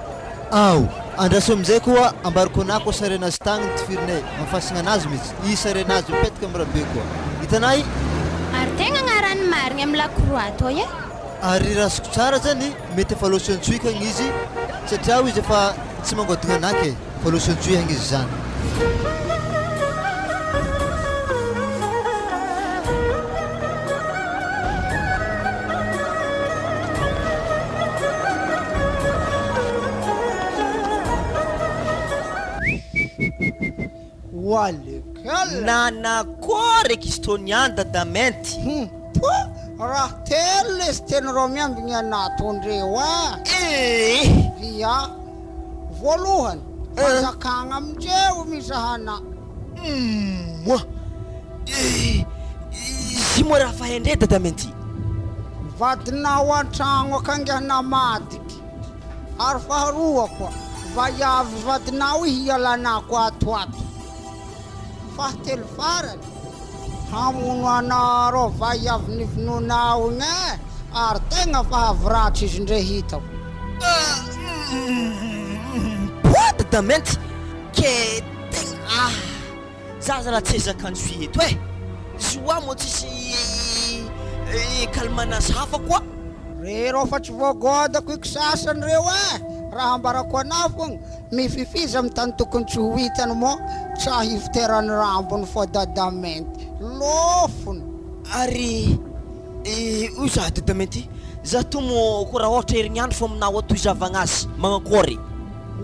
Ao, andraso amin'izay koa ambarako anah koa sary anazy tagny nitifirinay am fasagna anazy mitsy, i sary anazy mipetaka am rabe koa. Hitanah i. Ary tegna agnarany marigny am lakroa tô e. Ary raha azoko tsara zany mety efa loso antsoiko agny izy satria aho izy efa tsy mangoadogna anah ke fa loso antsoy agny izy zany. Nanakôry eky izy tô niany Dadamenty? Hum po! Raha telo lesy teny reo miambigny anah tondreo a! Eh! Ia! Voalohany, fanjakagna amindreo mizaha anah. Moa! Eh! Izy moa raha fahendrea Dadamenty? Vadinao an-tragno akangah namadiky. Ary faharoa koa, vaiavy vadinao i hialanako ato ato. Fahatelo farany, hamono anareo vaiavy nivonoinao igny eh, ary tegna fa avy ratsy izy ndre hitako. Poa dadamenty ke tegna ah za zala tsy ezaka anjohy eto eh! Zoa moa tsisy kalmanazy hafa koa. Rereo fa tsy voagodako iky sasany reo eh! Raha ambarako anao fogna, mififiza amy tany tokony tsy ho hitany moa tsa hifoterany rambony fô dadamenty. Lôfony! Ary hoy za dadamenty, za to mo ko raha ôhatra herignandro fô aminao ato hizavagna azy, magnakôry?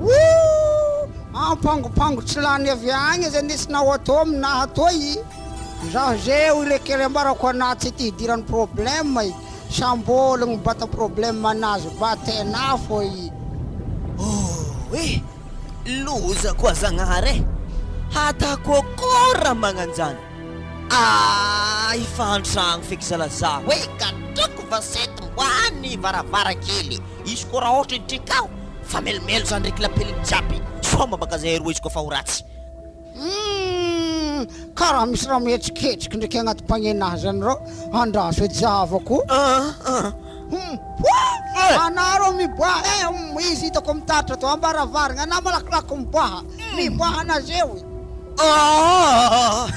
Wouh! Ampangopango tsy lany avy agny aza andesinao atô aminaha atoy! Zaho zeo ilay kely ambarako anah tsy ty hidirany problème e! Sambologno bata problème anazy batena fô i. Oh eh! Loza koa Zagnahary eh! Hatako akôry raha magnanjany? Ah! Efa antragno feky zala zaho eh! Gadrako vasety mbany varavarankely! Izy koa raha ôhatra hiditra akao fa melomelo zany reky lapeliny jiaby! Sôma baka zay aroa izy koa fa ho ratsy! Humm! Karaha misy raha mihetsiketsika ndraiky agnaty panier-nahy zany rô, andraso edy zahavako. Humm! Poa! Anà rô miboaha eh! Humm! Izy hitako mitaritra tô ambaravaragna, anà malakilaky miboaha, miboaha anà zeo e! Aah!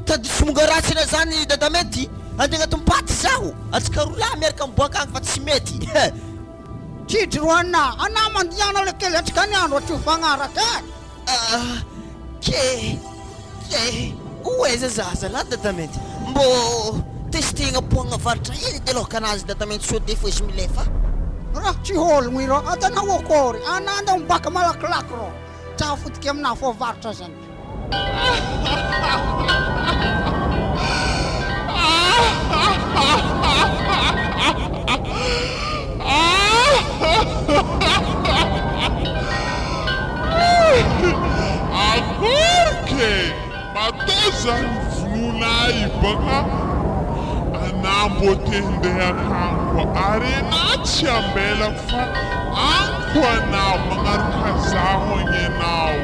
Tady somonga ratsy anà zany Dadamenty, andeha agnatin'ny paty zaho, antsika roa lahy miaraka miboaka agny fa tsy mety. Tsidry ro anà, anà mandiana le kely antsika niany rô tsy mifagnaraka eh! Ah ke ke ho aiza za zalahy dadamenty mbô testegna poagna avaratra hely edy aloha kanazy dadamenty sao de fô izy milefa. Raha tsy hôlogno irô atanao akôry anà ndao mibaka malakilaky rô tsy ahafotiky aminà fô avaratra zany. Akory ke! Matoa zany vonoina ahy baka anà mbô te hindeha akagny koa ary enà tsy ambelako fa agny koa anà magnaraka zaho agny enao.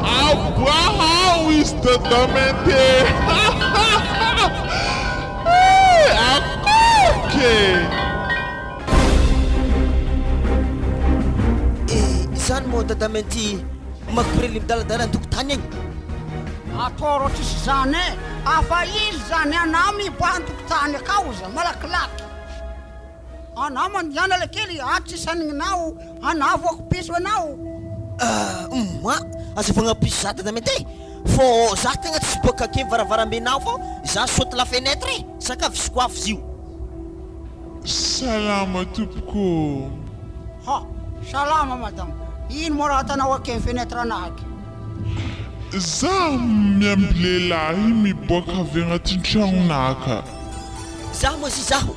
Aboaha ao izy dadamente Akory ke! Eh, izany moa dadamenty makorely midaladala an-tokotany egny. Atoro tsisy zany e! Afa izy zany anao miboaha an-tokotany akao za malakilaky. Anao mandehana le kely ato tsisy hanigninao, anao voako piso anao. Hum aza fagnapiso za dadamenty e! Fô za tegna tsy boaka ake varavarambenao fô za saute la fenêtre e! Sakafo sokoafo zio. Salama tompoko ô! Ha! Salama madame, ino moa raha atanao ake fenêtre anah ake? Za miamby lehilahy miboaka avy agnatin-tragnonah ka. Za moa zy zaho.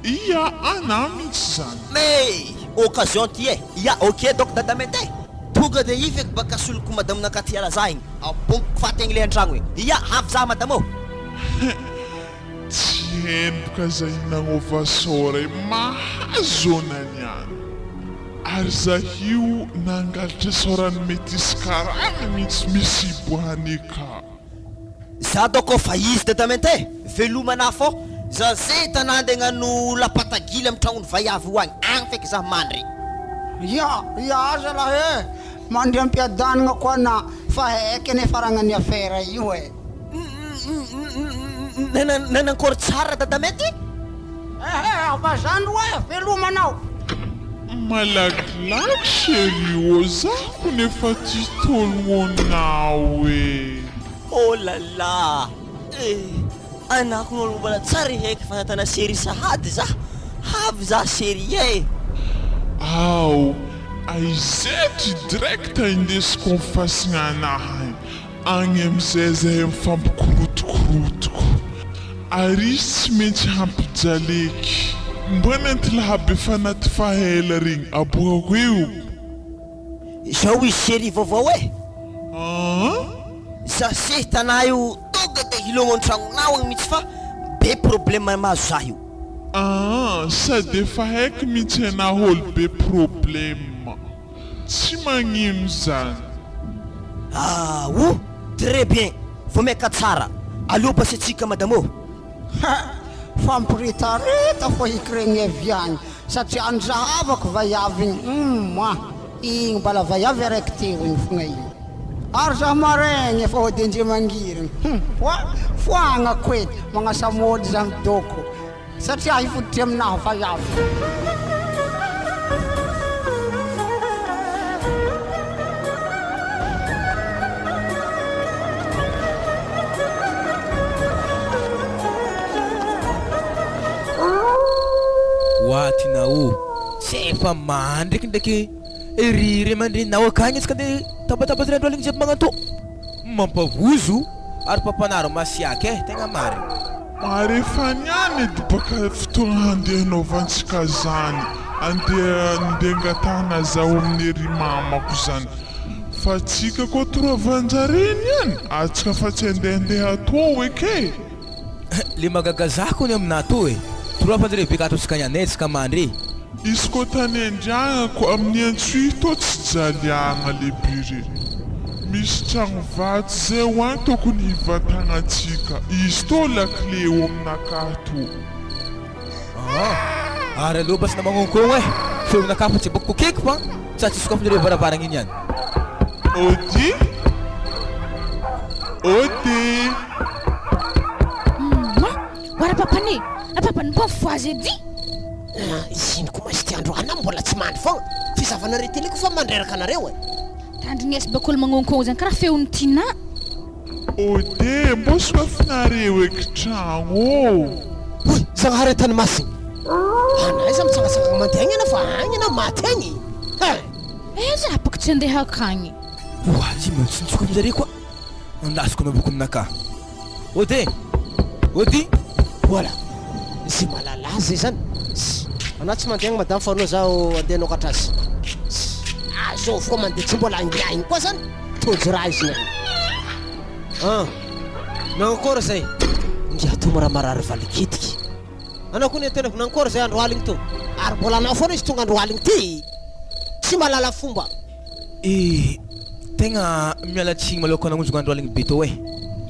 Ia anah mintsy zany. Mais occasion ty e! Ia ok donc dadamente e! Tonga de io feky baka soloko madame nakaty hiala za igny, abonkiko faty agny le antragno igny. Ia avy za madame ô! Hein! Tsy henoka zay nagnova sôra e mahazo ana niany! Ary za io nangalatra sôran'ny metisy karana mintsy misy iboahany ka. Za doko fa izy dadamente e! Veloma anah fô za ze tanà nde agnano lapatagily am tragnony vaiavy io agny, agny feky za mandry. Ya, ya zalahy e! Mandry am-piadanagna koa anah fa haiky anie faragnan'ny afera io e! Nanankory tsara dadamety? Ehe, fa zany roa e, veloma anao. Malakilaky chérie ô za kony efa tia tologno e. Oh la la eh, anako olo mbola tsary heky fa natana chérie sahady za, havy za chérie eh. Ao, aizetry direct indesiko am fasigna anahy. Agny amizay zahay mifampikorotokorotoka ary izy tsy maintsy hampijaleky. Mba nenty lahabe fanaty fahela regny aboakako eo. Zao izy chérie vaovao eh! Aa? Za se hitanà io tonga de hilogno antragnonao agny mitsy fa be problème mahazo za io. Aa sady efa haiko mintsy enah olo be problème. Tsy magnino zany. Ah oh! Très bien! Vao maika tsara! Aleo basy atsika madame ô! Ha! Fampiritarita fô hikiregny avy agny satria andrahavako vaiavy igny humm ah! Igny mbala vaiavy araiky teo igny fogna igny ary zaho maregny efa hody andriamangirigny humm oa! Foagnako edy magnasa môdy zaho midôko Satria hifototry aminahy vaiavy. Oa Tina o, tsy efa mandriky ndraiky ry ray aman-dreninao akagny izy ka ndeha tabataba andro aligny jiaby magnantô. Mampavozo ary mpampanary masiaka e, tegna marigny. Ary efa niany edy baka fotoagna handeha hanaovantsika zany, andeha andeha angatahana zaho amin'ny ery mamako zany, fa tsika koa toroavanjare niany, atsika fa tsy andehandeha atô eky e! Le mahagaga zah kony aminah tô e! Toroavanjare beka ato tsika niany e, tsika mandry e! Izy koa tany andriagnako amin'ny antsohihy tô tsy jaliagna le bure. Misy tragno vato zay ho agny tokony hivantagnantsika. Izy tô lakile eo aminakahy tô. Aa! Ary aleo mba tsy namagnonkogno e! Feonakahy fa tsy aboakako akeky fa sa tsy sokafinareo varavaragna iny ihany. Ody! Ody! Mma! Oara papany e! Rapapany mba mifohaza edy! Izy iny koa masy ty androany aho mbola tsy mandry foagna. Fizahavanareo télé koa fa mandreraka anareo e. Tandrignesy bakôly magnonkogno zany karaha feon'i Tinah. Ode, mbô soafinareo eky tragno ô! Hoy Zagnahary an-tany masigny. Ana aiza mitsangatsangagna mandeha agny ana fa agny ana maty agny e! Eh za baka tsy andeha akagny. Oa izy mitsintsoka aminjareo koa. Andasiko anao boko aminakahy. Ody e! Ody! Voilà! Ze mahalala azy zay zany. Tss! Anah tsy mandeha agny madame fa anao zaho andeha hanokatra azy. Tss! Azovy koa mandeha tsy mbola angiahiny igny koa zany. Tojo raha izy niany. An! Nankôry zay? Ngiahy to mara marary valikitiky. Anao koa niantena nankôry zay andro aligny to? Ary mbola anao foana izy tonga andro aligny ty? Tsy mahalala fomba. Eh! Tegna miala tsiny malôha kô nagnonjogna andro aligny be tô eh!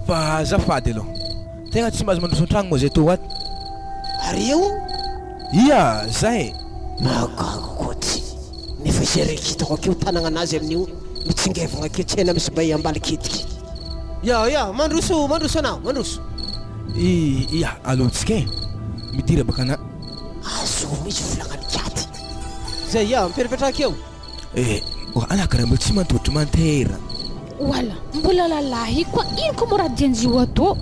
Fa azafady alôha, tegna tsy mahazo mandroso an-tragno moa zay tô ato. Ary eo? Ia, zay e! Mahagaga koa ty, nefa. Misy araiky hitako akeo tanagnanazy amin'io mitsingevagna akeo tsena misy bay ambaliketiky. Ya ya mandroso mandroso anao mandroso. I ia alohantsika e! Midira baka ana. Azo misy volagnan'i Kiaty. Zay ya mipetrapetraha akeo. Eh ana karaha mbola tsy mantotry mantera. Oala mbola lalahy koa ino koa moa raha dianjy io atô.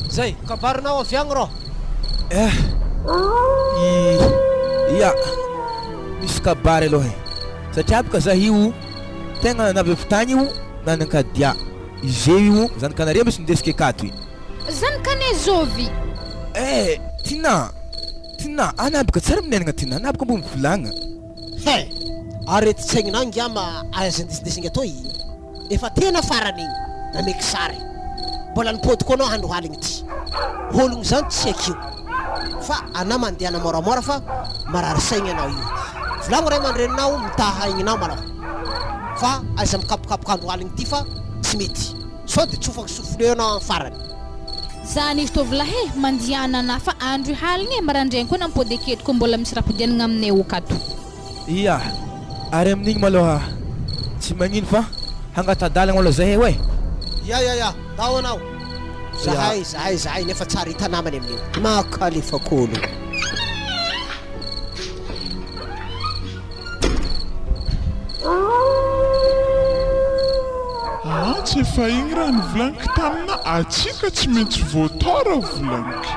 Zay kabarinao avy agny rô. Eh i ia misy kabary aloha e satria boka za io tegna navy avy tagny io nanankadia izeo io zanakanareo misy nindesiko akato i. Zanakanay zôvy? Eh Tinah Tinah anah boka tsara minenagna Tinah anah boka mbo mivolagna. He! Aretin-tsaignanao ingahy ma aiza indesindesigna atoy? Efa tena farany igny nameky sary. Mbola nipody koa anao andro aligny ty. Ologno zany tsy akeo. Fa anao mandehana moramora fa marary saigny anao io. Volagno ray aman-dreninao mitaha aigninao malôha. Fa aiza mikapokapoka andro aligny ty fa tsy mety. Sao de tsofako souffle anao am farany. Zany izy tovolahy e, mandiana anah fa andro haligny e, marandraigny koa nampody aketo koa mbola misy raha podianagna aminay okato. Ia, ary amin'igny malôha tsy magnino fa hangata-dalagna malôha zahay oe. Ia ia ia, ndao anao. Zahay zahay zahay nefa tsara hita namany amin'io. Makalefak'olo. Aa tsy efa igny raha nivolagniky tamina atsika tsy maintsy voatara volagniky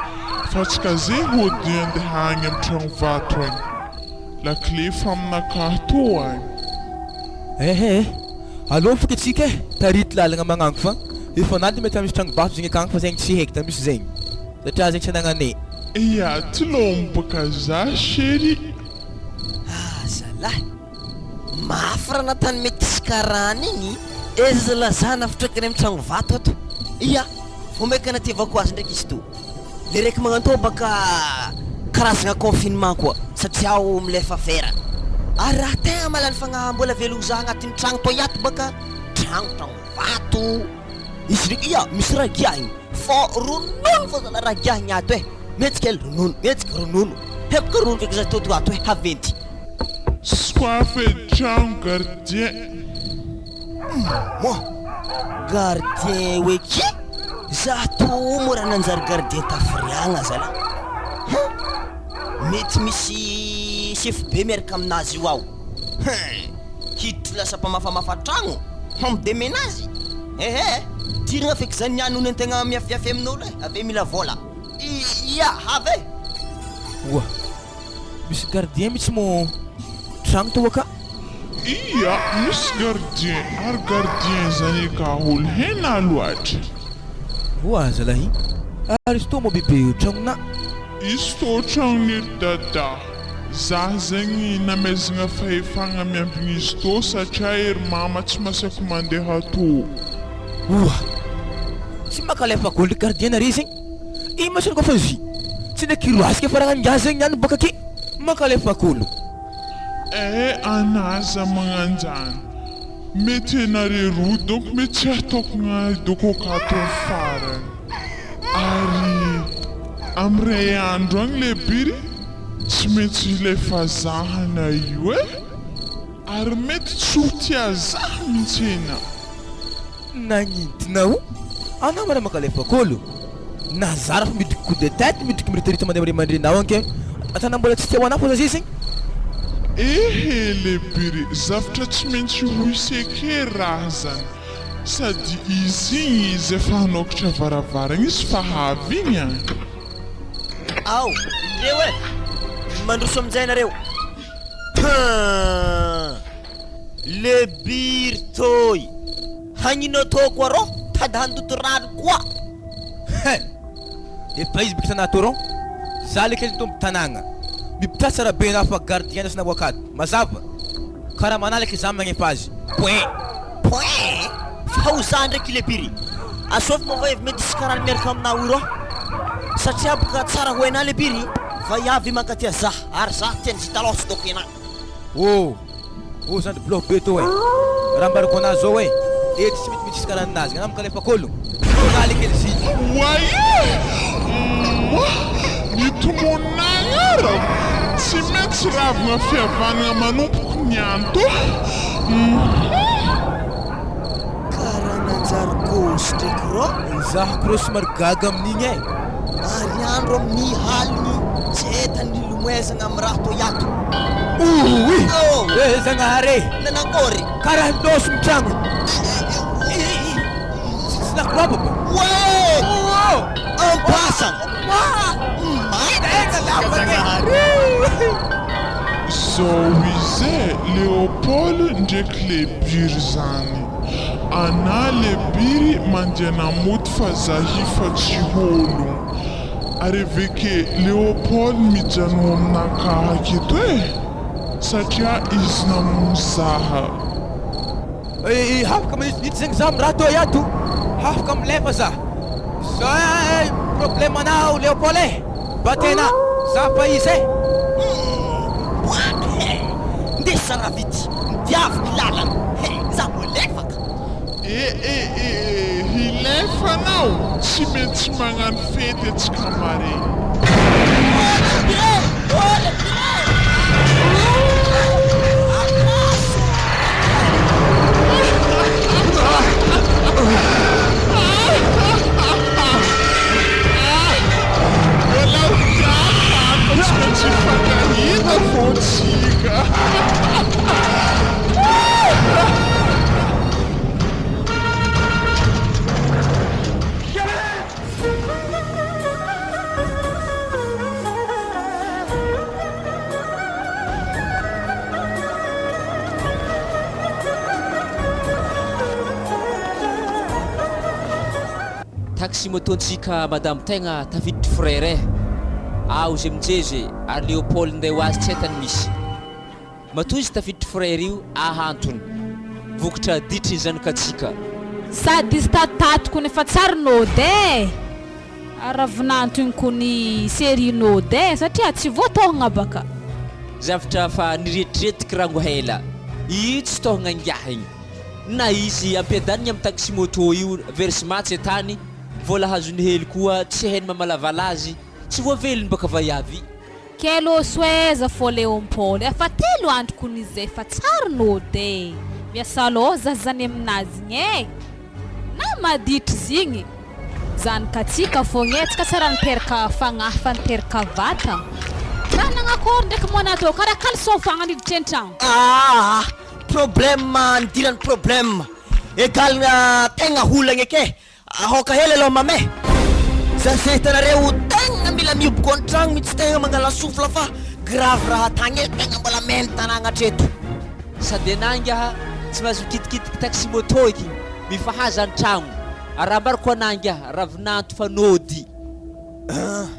fa tsika ze hody andeha agny am tragno vato agny lakile efa aminakahy tô agny. Ehe eh, aleo foky atsika eh, tarity lalagna magnango fa efa nady mety misy tragno vato zegny akagny fa zegny tsy haiky da misy zegny satria zegny tsy anagnanay. Ia ty lômbaka za chérie. Ah zalahy! Mafy raha natany metisy karana igny e! Zala za nafitraka any am tragno vato ato! Ia! Vao maika natiavako azy ndraiky izy to! Le raiky magnantô baka karazagna confinement koa satria aho milefa afera! Ary raha tegna malany fagnahy mbola velogno za agnatin'ny tragno tô iato baka tragno tragno vato! Izy ndraiky ia! Misy raha giahigny fô ronono fô zala raha giahigny ato e! Mihetsika el ronono, mihetsika ronono. Hepoka ronono feky za toto ato e, haventy. Soif e tragno gardien. Moa gardien hoe ki? Za to moa raha nanjary gardien tafiriagna zala. Hein! Mety misy sefo be miaraka aminazy io ao. Hein! Hiditry lasa mpamafamafa tragno, homme de menage. Ehe! Dirigna feky zany niany hono antegna miafiafy amin'olo e, ave mila vôla. Ia avy e! Oa! Misy gardien mitsy mo tragno tô aka? Ia, misy gardien, ary gardien zany eka olo hena loatra. Oa zalahy, ary izy tô mo bebe tragnonà? Izy tô tragnon'iry dada. Zah zegny namezagna fahefagna miambigny izy tô satria ery mama tsy masaky mandeha tô. Oa! Tsy makalefa gold gardien nare zegny? Ino ma sony fa zy tsy ndraiky roasika fa raha ngiahy zegny niany baka aty makalefa kolo. Eh anaza magnanjany mety enare roa donc mety tsy hatokagna doko akato am farany ary am ray andro agny le biry tsy maintsy hilefa zahana io eh ary mety tsy ho tia zah mintsy ena. Nagnidina o! Anao mara mankalefa kôlo! Na zara fa midriky coup de tête midriky miritirity mandeha aminy aman-dreninao anke atana mbola tsy tia ho anah fô za zay zegny. Ehe lebiry zavtra tsy maintsy ho iseke raha zany sady izy igny izy efa hanokatra varavaragna izy fa havy igny an. Ao, indreo e! Mandroso amin'izay nareo. Hum! Le biry toy! Hagnino atao koa rô? Tady handoto rano koa! Hein! Efa izy bikisa nato rô! Za le kely tompo tanagna! Mipitraha tsara be anao fa gardien sy naboakady! Mazava? Karaha manalaka za magnefa azy! Point! Point! Fa ho za ndraiky le biry! Asôvy moa va mety hisy karany miaraka aminao io rô! Satria boka tsara ho hainà le biry! Vaiavy mankatia za ary za tian'i Zitalaosy dôko enà! Oh! Oh zandry bloc be tô eh! Raha ambarako anah zao eh! Eto tsy mety mitsisy karaha ninazy anah mikalefa kôlo! Tonga le kely ziny! Oay eh! Moa ny tomonagna arako tsy maintsy. Tsy ravina fihavanana manompoko niany tô hum. Karaha nanjary gôsy ndraiky rô. Zaho ko rô somary gaga amin'igny e. Ary andro amin'ny haligny tsy hita ny nilomoezagna amin'ny raha toy ato. Ouii! Oh! Eh Zagnahary e! Nanakôry? Karaha lôso ny tragno. Tsy lakroa baba. Oe! Oh! Ampasana! Maty Tegna lava Zagnahary! Zao izy e, Léopold ndreky le biry zany. Anà le biry mandeha namoty fa zahy fa tsy hôlo. Ary eveke Léopold mijano aminakahy aketo e! Satria izy namono zaha. Hafaka manidinidiny zegny za am raha tô iato. Hafaka milefa za. Zay problème anao Léopold e! Batena za fa izy e! He! Ndeha Saravity, diaviko lalana. He! Za mbo lefaka. E e e e hilefa anao, tsy maintsy magnano fety atsika maregny. Mbola ho gaga fa tsy maintsy hifankahita fô tsika. Taxi moto ntsika madame tegna tafiditry frère eh! Ao izy aminjezy ary Léopold ndeha ho azy tsy hay tany misy. Matoa izy tafiditry frère io ahantony. Vokatra ditry ny zanakatsika. Sady izy tatotato kony efa tsary nody eh! Ary raha vinanto igny kony serie nody eh! Satria tsy voatôhagna baka. Zavtra fa niretiretiky rango hela. Io tsy tôhagna ingahy igny. Na izy ampiadanigny am taxi moto io versement tsy atany, vôla hazony hely koa tsy hainy mamalavala azy, tsy voavelony baka vaiavy. Quel osoeza fô Léopold efa telo andro kony zay fa tsary nody e! Miasa lôza zany aminazy igny e! Na maditry zigny zany ka tsika fôgna e, tsika tsy raha niteraka fagnahy fa niteraka vatagna. Raha nagnakôry ndraiky moa anah tô karaha caleçon fogna niditry an-tragno. Aa problème nidirany problème egal tegna olagna eky e! Aoka hely aloha mame. Za ze hitanareo tegna mila mioboko antragno mitsy tegna mangala souffle fa grave raha tagny e tegna mbola memy tanagna hatreto. Sady anah ingaha tsy mahazo mikitikitiky taxi moto eky mifahaza antragno ary raha ambarako anah ingaha ravinanto fa nody.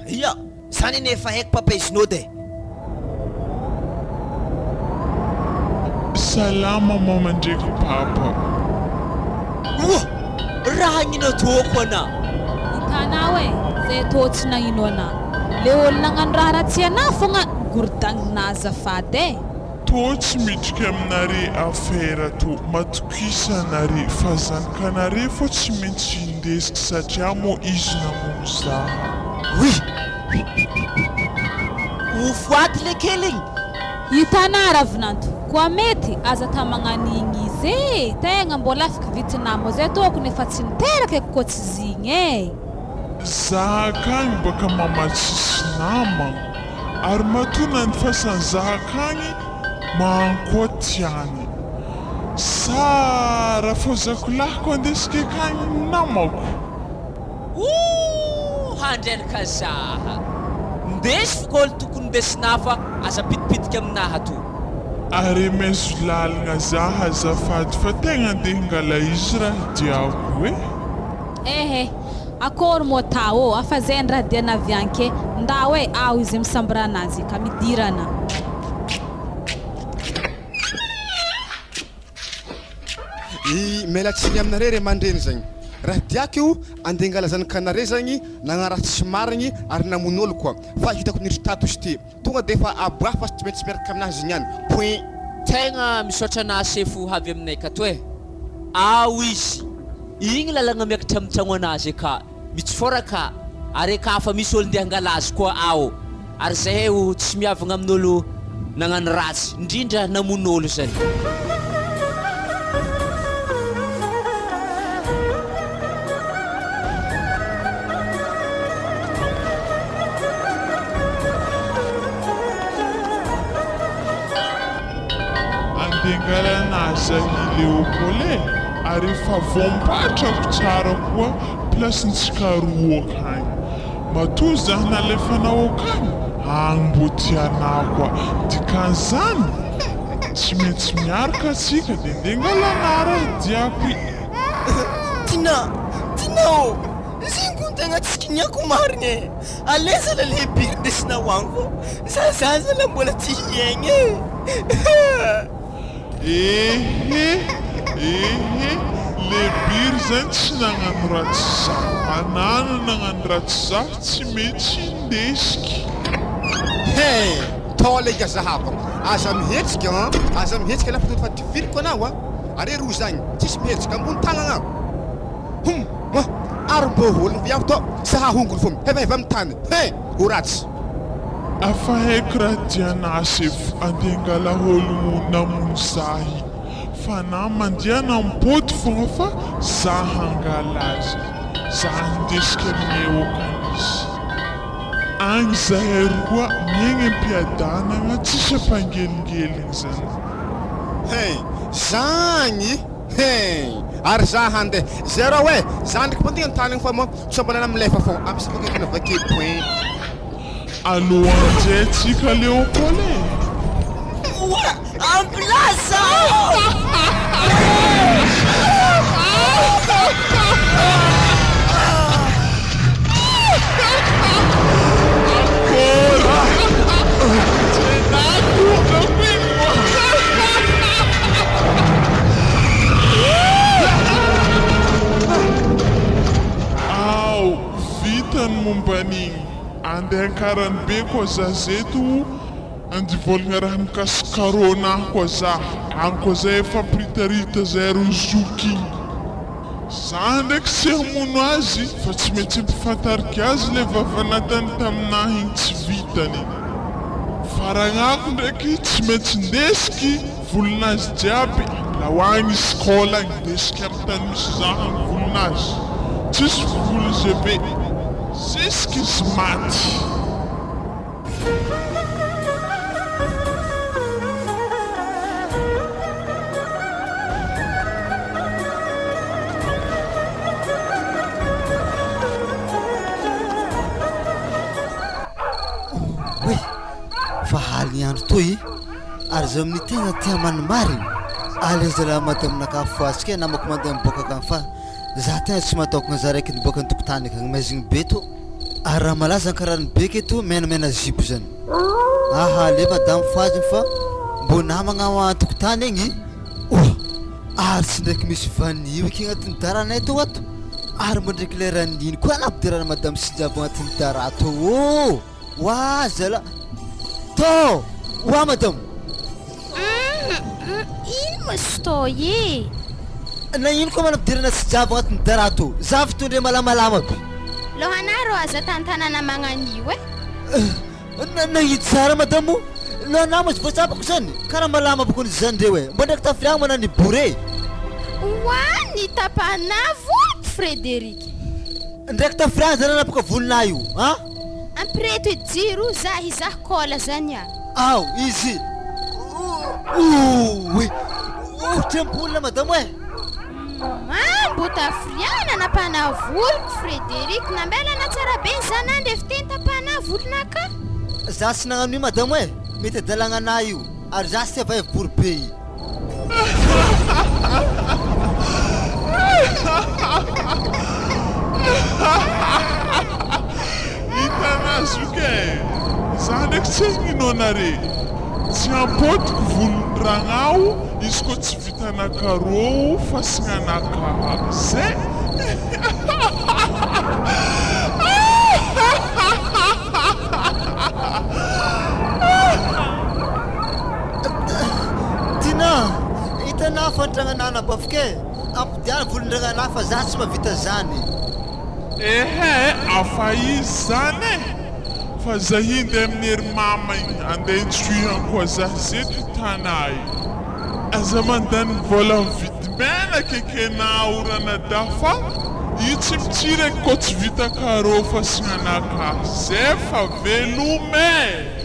Ia! Zany anie efa haiko papa izy nody e. Salama mama ndreky papa. Oa! Raha agnino ataoko ana? Hitanao e, zay tô tsy nagnino ana. Le olo nagnano raha ratsy ana fogna gorodagnina azafady e. Tô tsy midriky aminare affaire tô, matokisa anare fa zanakanare fô tsy maintsy hindesiky satria mô izy namono zaha. Oui! Ho foaty le kely igny. Hitanà ravinanto, koa mety aza ta magnano igny izy e! Tegna mbola afaka vitinà zay tokony efa tsy niteraka eky koa tsy zigny e! Za akagny baka mama tsisy namagna ary matoa nandifasany za akagny manko tiany sa rafozako lahiko andesiko akagny ny namako. Ooh handreraka zaha. Ndeso fkôly tokony ndesinà fa aza pitipitika aminaha to. Are meso lalagna zaha azafady fa tegna andeha hangala izy raha diako e. Ehe, akôry moa tao ô, afa zay ny raha diana avy any ke, ndao e, ao izy misambra anazy ka midirana. I miala tsiny aminareo ray aman-dreny zagny. Raha diako io andeha hangala zanakanare zagny nagnaraha tsy marigny ary namono olo koa fa hitako niditry tato izy ty. Tonga de efa aboaho fa tsy maintsy miaraka aminazy izy niany. Point. Tegna misaotra anah sefo havy aminay akato eh! Ao izy! Igny lalagna miakatra amin'ny tragno anazy eka! Mitsifôra ka! Ary eka fa misy olo ndeha hangala azy koa ao! Ary zahay o tsy miavagna amin'olo. nagnano ratsy, indrindra namono olo zany. Andeha angalana azy any Léopold e! Ary efa voampatrako tsara koa place-ntsika roa akagny. Matoa zah nalefanao akagny, agny mbô tianah koa. Dikan'izany, tsy maintsy miaraka atsika de ndeha angalana raha diako i. Tinah! Tinah ô! Zegny koa tegna tsy kiniako marigny e! Aleo zala le biry ndesinao agny fô za za zala mbola tsy hiaigny e! Ehe! Ehe! Le biry zany tsy nagnano ratsy za, anah no nagnano ratsy za tsy mety hindesiky. He! Tao le zahavako, aza mihetsika an! Aza mihetsika lah fa tonga fa tifiriko anao a! Are roa zagny, tsisy mihetsika, ambony tagnagna aho. Hum! Moa! Ary mbô ologno viavy tô sa hahongony fô mihevaheva amin'ny tany he! Ho ratsy. Afa haiko raha tianà sefo andeha angala ologno namono zahy fa na mandeha na mipody fogna fa za hangala azy za hindesiko aminay okany izy agny zahay roa miaigny ampiadanagna tsisy ampangelingeligny zany. Hein! Zagny! Hein! Ary za handeha. Zéro eh! Za ndreky mandeha an-tany agny fa moa tsy mbola namilefa fô. Ampisy bakeo vake point. Aloha anjay tsika Léopold e! Oa! Ampilaza! Ao, vita ny momba an'igny. Andeha ankarany be koa za zeto andivolagna raha mikasika corona koa za. Agny koa zay efa ampiritarita zay ro zoky igny. Za ndraiky tsy hamono azy fa tsy maintsy ampifantariko azy le vava natany taminahy igny tsy vitany. Faragnako ndraiky tsy maintsy ndesiky volonazy jiaby ampilaoagny izy kôla agny ndesiky amy tany misy za agny volonazy. Tsisy volo zebe. Zisky izy maty. Oay! Fa aligny andro toy ary zaho amin'ny tegna tia manimarigny. Aleo zalahy madame naka fohatsika e namako mandeha miboaka akagny fa za tegna tsy matôkagna za raiky niboaka an-tokotany akagny maizigny be tô. Ary raha malaza ankarany be aketo menamena zipo zany. Aha aleo madame fohazigny fa mbô namagna ao an-tokotany agny. Oa! Ary tsy ndraiky misy vanille eky agnatin'ny daranay tô ato. Ary mbô ndraiky le ran'ino koa nampidirana madame Sinjavo agnatin'ny dara tô ô! Oa zala! Tô! Oa madame! Hum ino moa izy tô e? Na ino koa manampidirana Sinjavo agnatin'ny dara tô? Za fitondre malamalama be. Lohanà rô aza tantanana magnan'io e! Na nahidy tsara madame o! Lohanà moa tsy voatsapako zany! Karaha malama boko ny zandreo e! Mbô ndraiky tafiriagna mana ny bourré! Oa ny tapanà voloko Frédéric! Ndraiky tafiriagna zany anapaka volonà io an! Ampireto edy jiro za hizaha kôla zany a! Ao izy! Ouii! Otrempolina madame e! Mambo tafiriagna napana voloko Frédéric nambelana tsara be ny zanandry efa teny tapana volonaka. Za tsy nagnano io madame e! Mety adalagna anah io ary za tsy tia vahivy bory be i. Hitanà zoky e! Za ndraiky tsy hagnino anare. Tsy ampôtiko volon-dragnao izy koa tsy vitanakaroa fasignanakaha. Zay! Tinah, hitanà fa antragnanà anabaviko e! Ampodiano volon-dragnanà fa za tsy mahavita zany. Ehe, afa izy zany e! Fa zah hindeha amin'ny ery mama igny andeha intsoihany koa zah zeto tanà io. Aza mandany vola mividy menaka ekenao ranadahy fa io tsy mitsiry eky koa tsy vita carreau fasignanakahy zay fa veloma e!